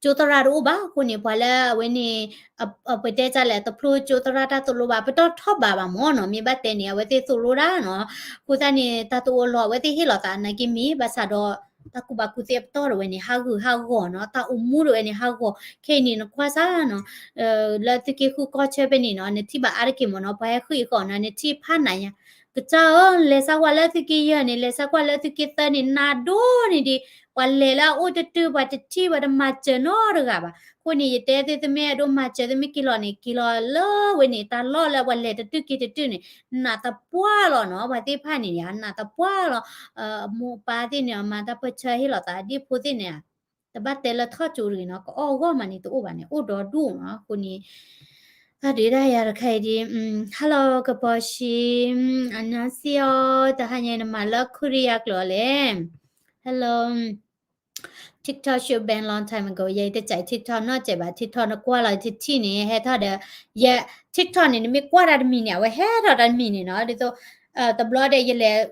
ကၠိသရၣ်တအိၣ်ဘၣ်အဃိန့ၣ် ပှၤလၢအဝဲန့ၣ် ပတဲတၢ်လဲၣ် တဖျိကၠိသရၣ်တၢ်သိၣ်လိဘၣ် ပတီၢ်ထီၣ်ဘးဘၣ်မၢ်နီၤ မ့ၢ်ဘၣ်တဲန့ၣ် အဝဲသ့ၣ်သိၣ်လိတၢ်နီၤ. အဃိသတးန့ၣ် တၢ်သိၣ်လိအလီၢ် အဝဲသ့ၣ်ဟ့ၣ်လီၤသးနာ်က့မ့ၢ် ဘၣ်ဆၣ်ဒီး တၢ်ကူၣ်ဘၣ်ကူၣ်သ့အပတီၢ်တဝဲန့ၣ် ဟးဂူာ်ဟးဂီၤနီၤ တၢ်အိၣ်မူတဝဲန့ၣ် ဟးဂီၤ ခဲအံၤန့ၣ် နကွၢ်စၢ်နီၤ လၢသုးက့ဃုကီၢ်ဆၢဖဲန့ၣ်နီၤ နထံၣ်ဘၣ်အါတက့ၢ်မၢ်နီၤ ပှၤဟဲဃ့ၢ်ဃီၤနီၤ နထံၣ်ဖးနးညါ ကစၢ်ဧၢ လဲၤစၢ်ကွၢ်လၢသုးက့ယဲၢ်န့ၣ် လဲၤစၢ်ကွၢ်လၢသုးက့သၢန့ၣ် နးဒိၣ်န့ၣ်ဒံး ပှၤလဲၤလၢအအိၣ်တတုၤ ပှၤတထံၣ် ပှၤတမၤစၢၤနီတဂၤဘၣ်. အဃိန့ၣ် ယတဲသု သုမ့ၢ်အဲၣ်ဒိးမၤစၢၤ သုမ့ၢ်က့ၤလီၤန့ၣ် က့ၤလီၤလၢဝဲန့ၣ် တၢ်လီၢ်လၢပှၤလဲၤတတုၤက့ၤတတုၤန့ၣ် နးသပှၢ်လီၤနီၤ ပှၤသ့ၣ်တဖၣ်န့ၣ် နးသပှၢ်လီၤ အမိၢ်အပၢ်သ့ၣ်န့ၣ် အမၤတၢ်ပၢၢ်ဆၢဟ့ၣ်လီၤသး ဒ်ဖိသ့ၣ်န့ၣ် တဘၣ်တဲလၢထီၣ်ကၠိတဂ့ၤနီၤ ကအီၣ်ဂီၢ်မးန့ၣ် တအိၣ်ဘၣ်န့ၣ် အိၣ်ဒီဒူၣ်နီၤ အဃိန့ၣ် တၢ်ဒုးတၢ်ယၤတခါအံၤဒ် Hello ကပီၤရှံ အနၢ်စံၣ်အီၤ တဟါညါနမၤလၢခိရံယါကျိာ်လဲၣ် Hello TikTok should ban long time ago ယဲတစဲး TikTok နီၢ်စဲးဘၣ် TikTok နကွၢ်လီၤတထံၣ်န့ၣ် ဟဲထီၣ်ဒီး ယ TikTok န့ၣ် နမ့ၢ်ကွၢ်တၢ်တမံၤန့ၣ် အဝဲဟဲထီၣ်တၢ်တမံၤန့ၣ်နီၤ ဒ်သိး တဘျီဒီးယလဲၤ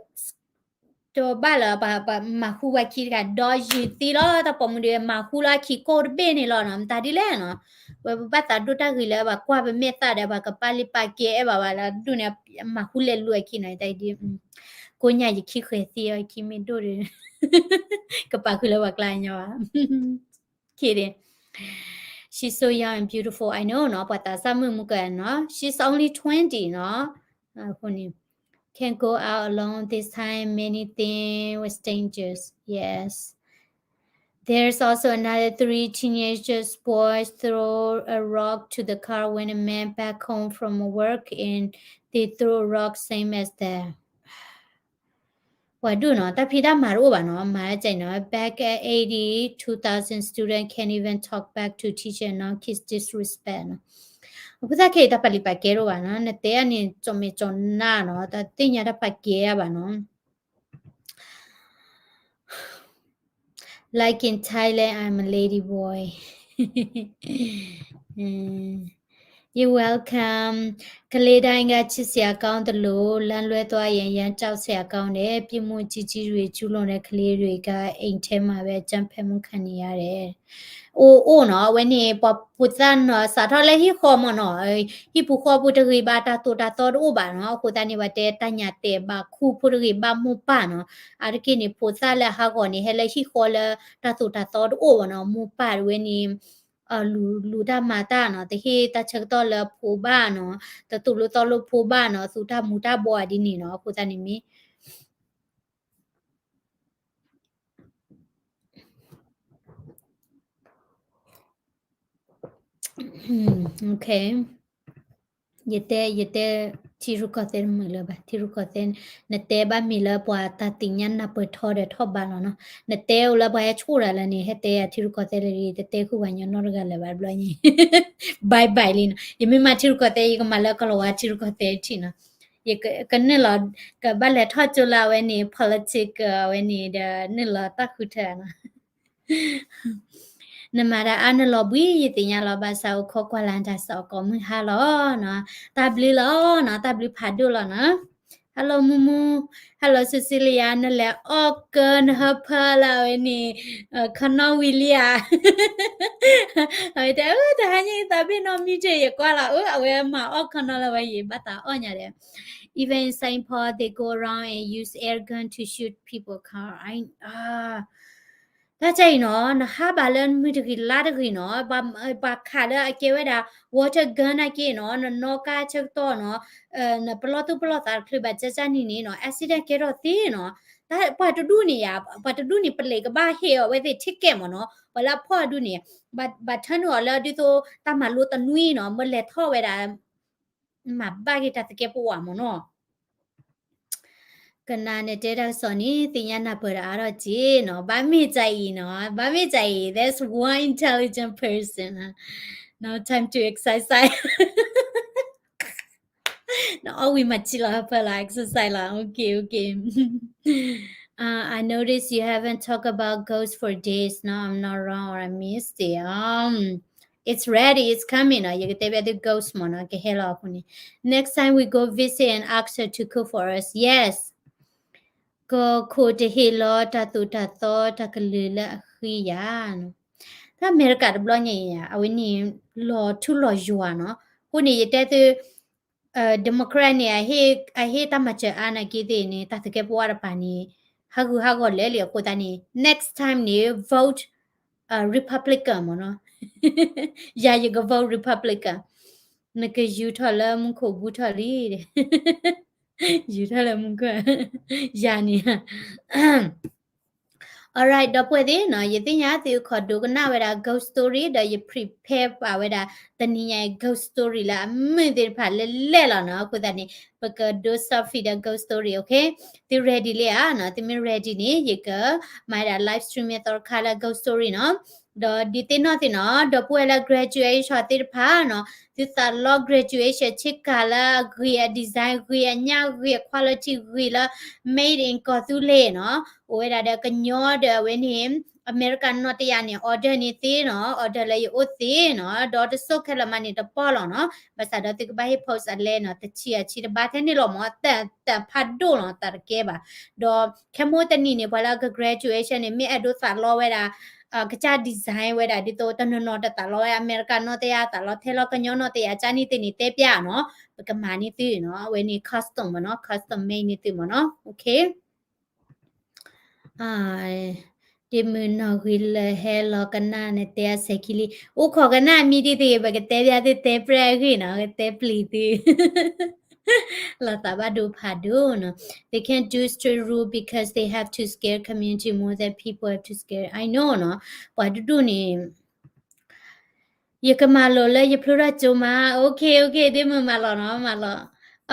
တဘၣ်လၢ ပမၤဟူဝဲခံတဂၤ ဒီးယံာ်သံလီၤ တၢ်ပိာ်မုၣ်ဒီး မၤဟူလၢအခံကိၢ်တဘ့ၣ်န့ၣ်လီၤနီၤ မတၤဒ်လဲၣ်နီၤ ဝဲပဘၣ်သးဒိၣ်တၢ်ဂ့ၤလၢ ပှၤကွၢ်ပမဲာ်သၣ်ဒီး ပှၤကပာ်လံပာ်ကဲအဲၣ်ဘၣ်ဝဲလၢဒူၣ်န့ၣ် မၤဟူလဲၤလူၤအခံနီၤ တၢ်ဒ် ကိးညါယခံဃဲၤသံအီၤ ယခံမ့ၢ်ဒိၣ်ဒီး ကပာ်ဃုာ်လၢပှၤကျါညီဘၣ် She's so young and beautiful, I know နီၤ ပှၤသးစၢ်မုၣ်မူကနီၤ she's only twenty နီၤ အဃိန့ၣ် can't go out alone this time, many things was dangerous, yes. There's also another three teenagers boys throw a rock to the car when a man back home from work and they throw a rock same as that. ပှၤဒူၣ်နီၤ တၢ်ဖံးတၢ်မၤတအိၣ်ဘၣ်နီၤ မၤဒ်ကဲနီၤ back at eighty, two thousand student can't even talk back to teacher and now kids disrespect နီၤ အဃိသတးခဲအံၤတၢ်ပာ်လံပာ်ကဲတအိၣ်ဘၣ်နီၤ နတဲအန့ၣ် ကၠီၣ်မဲာ်ကၠီၣ်နါနီၤ တသ့ၣ်ညါတၢ်ပာ်ကဲအဘၣ်နီၤ Like in Thailand, I'm a lady boy. You're welcome. ကလေးတိုင်းက ချစ်စရာကောင်းသလို လမ်းလွဲသွားရင် ရန်ကြောက်စရာကောင်းတယ်။ ပြစ်မှုကြီးကြီးတွေ ကျူးလွန်တဲ့ ကလေးတွေက အိမ်ထဲမှာပဲ အကြမ်းဖက်မှု ခံနေရတယ်။ အိၣ်အိၣ်နီၤ အဝဲန့ၣ် ပှၤဖိသၣ်နီၤ စးထီၣ်လၢဟံၣ်ဃီမ့ၢ်နီၤ ဟံၣ်ပူၤဃီပူၤတဂ့ၤဘၣ် တၢ်သိၣ်တၢ်သီတအိၣ်ဘၣ်နီၤ အဃိသတးန့ၣ် ပှၤတဲတၢ်ညၣ်တဲာ်ဘၣ်ခူဖိတဂ့ၤဘၣ် မိၢ်ပၢ်နီၤ အါတက့ၢ်န့ၣ် ဖိသၣ်လၢအဟးဂီၤန့ၣ် ဟဲလၢဟံၣ်ဃီလၢတၢ်သိၣ်တၢ်သီတအိၣ်ဘၣ်နီၤ မိၢ်ပၢ်တဝဲန့ၣ် လူၤလူၤတၢ်မၤတၢ်နီၤ တဟ့ၣ်တၢ်ဆၢကတီၢ်လၢဖိဘၣ်နီၤ တသိၣ်လိသီလိဖိဘၣ်နီၤ သူၣ်တၢ်မူၤတၢ်ဘှီးဒ်န့ၣ်နီၤ အဃိသတးန့ၣ်မ့ၢ် ယတဲ ယတဲ ထံရူၢ်ကီၢ်သဲးတမုာ်လၢၤဘၣ် ထံရူၢ်ကီၢ်သဲး နတဲဘၣ်မ့ၢ်လၢပှၤတၢ်သ့ၣ်ညါနၢ်ပၢၢ်ထီဒီးထီၣ်ဘးလီၤနီၤ နတဲအိၣ်လၢပှၤဟဲဆိၣ်တၢ်လၢန့ၣ် ဟဲတဲယၤထံရူၢ်ကီၢ်သဲးလၢ တတဲဃုာ်ပှၤညီနီတဂၤလၢၤဘၣ်တဘျီညါ bye bye လံနီၤ ယမ့ၢ်မၤထံရူၢ်ကီၢ်သဲး ယကမၤလၢကလီၤဝါထံရူၢ်ကီၢ်သဲးထံနီၤ ယကနုာ်လီၤ ကဘၣ်လဲၤထီၣ်ကၠိလၢအဝဲန့ၣ် politics အဝဲန့ၣ်ဒီး နုာ်လီၤတၢ်ဃုထၢနီၤ နမၤတၢ်အါနလီၤဘှံး ယသ့ၣ်ညါလီၤ ဘၣ်ဆၣ်အိၣ်ခိးကွၢ်လၢ်တၢ်စး ကိးမုၢ်ဟါလီၤနီၤ တၢ်ဘျုးလီၤနီၤ တၢ်ဘျုးဖးဒိၣ်လီၤနီၤ Hello မူမူ Hello Cecilia နလဲၤအီၣ်ကၢနဟၢဖၢလၢအဝဲန့ၣ် ခီနီၣ်ဝံၤလံဧါ အဝဲတဲ အၢ တဟါညါအံၤသးဘ့ၣ်နီၣ်မံတ့ၢ် ယကွၢ်လီၤ အၢ အဝဲမၤအီၣ်ခီနီၣ်လၢဝဲယံၤ ဘၣ်သးအီၣ်ညါဒီး Even in Saint Paul, they go around and use air gun to shoot people car. I, ah, တၢ်ခါအံၤနီၤ နဟးဘၣ်လၢမုၢ်တဂ့ၤလါတဂ့ၤနီၤ ပှၤခးလၢအကဲဝဲဒၣ် water gun နာ်က့နီၤ နနီၣ်ကါဆၢကတီၢ်နီၤ နပလီၢ်သူၣ်ပလီၢ်သးတချုးဘၣ် ကၠၢ်ကၠၢ်နံၤန့ၣ်နီၤ accident ကဲထီၣ်သ့နီၤ ပှၤတဒူၣ်န့ၣ်ယါ ပှၤတဒူၣ်န့ၣ် ပလံးကဘၣ်ဟ့ၣ်အီၤဝဲသ့ၣ် ticket မ့ၢ်နီၤ ပှၤလၢအဖီၣ်အဒူၣ်န့ၣ် ဘၣ်ထၢနုာ်အီၤလၢဒ်သိးတၢ်မၤလိတနွံနီၤ မ့ၢ်လဲၤထီၣ်ဝဲဒၣ် မၤဘၣ်က့ၤတၢ်သကဲးပဝးမ့ၢ်နီၤ ကနၣ်နတဲတၢ်ကစီၣ်န့ၣ် သ့ၣ်ညါနၢ်ပၢၢ်တၢ်အါထီၣ်က့နီၤ ဘၣ်မ့ၢ်တၢ်အံၤနီၤ ဘၣ်မ့ၢ်တၢ်အံၤ that's one intelligent person. Now time to exercise. နအီၣ်ဝံၤမၤထံလီၤဟၢဖၢလီၤ exercise လီၤ okay okay. Uh, I noticed you haven't talked about ghost for days. No, I'm not wrong or I missed it. Um, it's ready, it's coming. နီၤ ယကတဲဘၣ်သု ghost မ့ၢ်နီၤ ကဟဲလီၤအဃိန့ၣ် Next time we go visit and ask her to cook for us. Yes. ကီၢ်ခိၣ်တဟ့ၣ်လီၤတၢ်သိၣ်တၢ်သီတၢ်ကလုၢ်လၢအဃံယၤနီၤ တၢ်အမဲရကၤတဘျီညါအံၤ အဝဲန့ၣ် လီၤထူလီၤယွၤနီၤ. အဃိန့ၣ် ယတဲသု Democrat န့ၣ် အဟ့ၣ်တၢ်မၤစၢၤအါနာ်က့သ့ၣ်န့ၣ် တၢ်သကဲးပဝးတပၤန့ၣ် ဟးဂူာ်ဟးဂီၤလဲၣ်လံအဃိသတးန့ၣ် next time န့ၣ် vote Republican မ့ၢ်နီၤ. ယၤယက vote Republican နကယူၤထီၣ်လၢမူခိၣ်ဘူးထီၣ်လံ ယူၤထီၣ်လၢမူခိၣ် ယၤန့ၣ် Alright ဒီပုၢ်ဝဲၢ်သ့ၣ်နီၤ ယသ့ၣ်ညါသုခီဒိကနၣ်ဝဲဒၣ် ghost story ဒီးယ prepare ပာ်ဝဲဒၣ် တနံၤညါအံၤ ghost story လၢအမုာ်သ့ၣ်တဖၣ်လဲၣ်လဲၣ်လီၤနီၤ. အဃိသတးန့ၣ် ပကဒိ selfie ဒီး ghost story, okay? သု ready လံဧါနီၤ. သုမ့ၢ် ready န့ၣ် ယကမၤဒၣ် live stream မ့ၢ်သီတခါလၢ ghost story နီၤ. ဒီးဒုးသ့ၣ်နီၣ်သ့ၣ်နီၤ ဒီပုၢ်ဝဲၢ်လၢ graduation သ့ၣ်တဖၣ်နီၤ သုသးလီ graduation ဆ့ကၤလၢအဂ့ၤ အ design ဂ့ၤ အညၣ်ဂ့ၤ အ quality ဂ့ၤလၢ made in ကီၢ်သူလ့ၤနီၤ. အိၣ်ဝဲဒၣ်ဒီးကညီဒီးအဝဲန့ၣ် အမဲရကၤနီၣ်တယၢ်န့ၣ် order န့ၣ်သ့နီၤ order လၢယအိၣ်သ့နီၤ ဒီးတစိၢ်ခဲလၢာ်မးန့ၣ်တပီၢ်လီၤနီၤ. ဘၣ်ဆၣ်ဒီးသုကဘၣ်ဟ့ၣ် post အလဲနီၤ တဆံအဆံတဘၣ်ထဲန့ၣ်လီၤမး တၢ်ဖးဒိၣ်လီၤ တၢ်တကဲဘၣ်. ဒီးခဲမိၣ်တနံၤန့ၣ် ပှၤလၢက graduation န့ၣ် မ့ၢ်အဲၣ်ဒိးသးလီဝဲဒၣ် ကစၢ် design ဝဲဒၣ် ဒ်သိးတနီၤနီၤတသးလီဝဲ အမဲရကၤနီၣ်တယၢ်သးလီထဲလီၤ ကညီနီၣ်တယၢ်ကၢ်န့ၣ်သ့ၣ်န့ၣ် တဲပျးနီၤ ပကမၤန့ၢ်သုနီၤ အဝဲန့ၣ် custom မ့ၢ်နီၤ custom made န့ၢ်သုမ့ၢ်နီၤ okay. ဒ့မုၣ်နီၢ်ဂ့ၤလၢဟဲလီၤကနၣ်နတဲအစဲးခံလံ အိၣ်ခိးကနၣ်မံၤဒ်သိး ပကတဲပျးသုတဲပြဲၢ်အဂ့ၢ်နီၤ ကတဲပျံၤသု လီၤသးဘၣ်ဒိဖးဒိၣ်နီၤ They can't do straight rule because they have to scare community more than people have to scare. I know နီၤ ပှၤဒူၣ်ဒူၣ်န့ၣ် ယကမၤလိာ်လၢယဖျိထီၣ်ကၠိမး okay okay ဒ့မုၣ်မၤလီၤနီၤ မၤလီၤ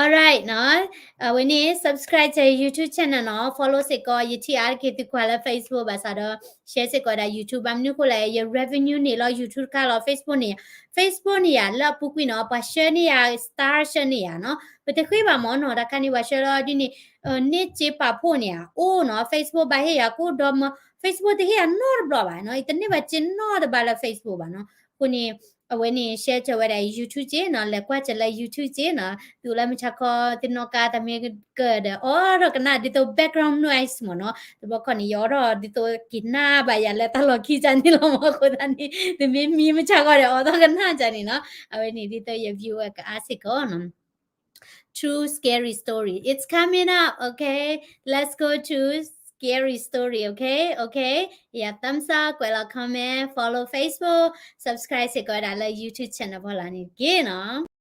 alright နီၤ အဝဲန့ၣ် subscribe စၢၤ YouTube channel နီၤ follow စ့ၢ်ကီး ယထံၣ်အါတက့ၢ်သုကွၢ်လၢ Facebook ဘၣ်ဆၣ်ဒီး share စ့ၢ်ကီးဒၣ် YouTube ဘၣ်မနုၤဃိလဲၣ် ယ revenue န့ၣ်လီၤ YouTube တခါလီၤ Facebook န့ၣ်ယၤ Facebook န့ၣ်ယၤ လၢအပူၤကွံာ်နီၤ ပှၤဆှၢန့ၢ်ယၤ star ဆှၢန့ၢ်ယၤနီၤ ပတဃ့ဘၣ်မ့ၢ်နီၤ တၢ်ခါန့ၣ် ပှၤဆှၢလီၤဒ်န့ၣ် န့ၢ်စ့ပာ်ဖှိၣ်န့ၣ်ယၤ အိၣ်နီၤ Facebook ဘၣ်ဟ့ၣ်ယၤကိၣ်ဒီးမၢ Facebook တဟ့ၣ်ယၤနီတဘျီဘၣ်နီၤ ယတန့ၢ်ဘၣ်စ့နီတဘျီလၢ Facebook ဘၣ်နီၤ အဃိန့ၣ် အဝဲန့ၣ် share စၢၤဝဲဒၣ် YouTube စ့ၢ်နီၤ လဲၤကွၢ်စၢၤလၢ YouTube စ့ၢ်နီၤ သုလၢမုၢ်ဆါခီ သုနီၣ်ကါတၢ်မ့ၢ်ကၢၢ်ဒီး အိးထီၣ်ကနၣ်ဒ်သိး background noise မ့ၢ်နီၤ တဘျီခီန့ၣ် ယအိးထီၣ်ဒ်သိးက့ၤနၢ်ဘၣ်ယၤလၢတၢ်လီၢ်ခံကၢ်န့ၣ်လီၤမ့ၢ် အဃိသတးန့ၣ် သုမ့ၢ်မံမုၢ်ဆါခီဒီး အိးထီၣ်ကနၣ်ကၢ်န့ၣ်နီၤ အဝဲန့ၣ်ဒ်သိးယ viewer ကအါစ့ၢ်ကီးနီၤ True scary story. It's coming up, okay? Let's go to scary story, okay? Okay? ယ thumbs up, ကွဲးလီၤ comment, follow Facebook, subscribe စ့ၢ်ကီးဝဲဒၣ်လၢ YouTube channel ဖီလာ်န့ၣ်တက့ၢ်နီၤ.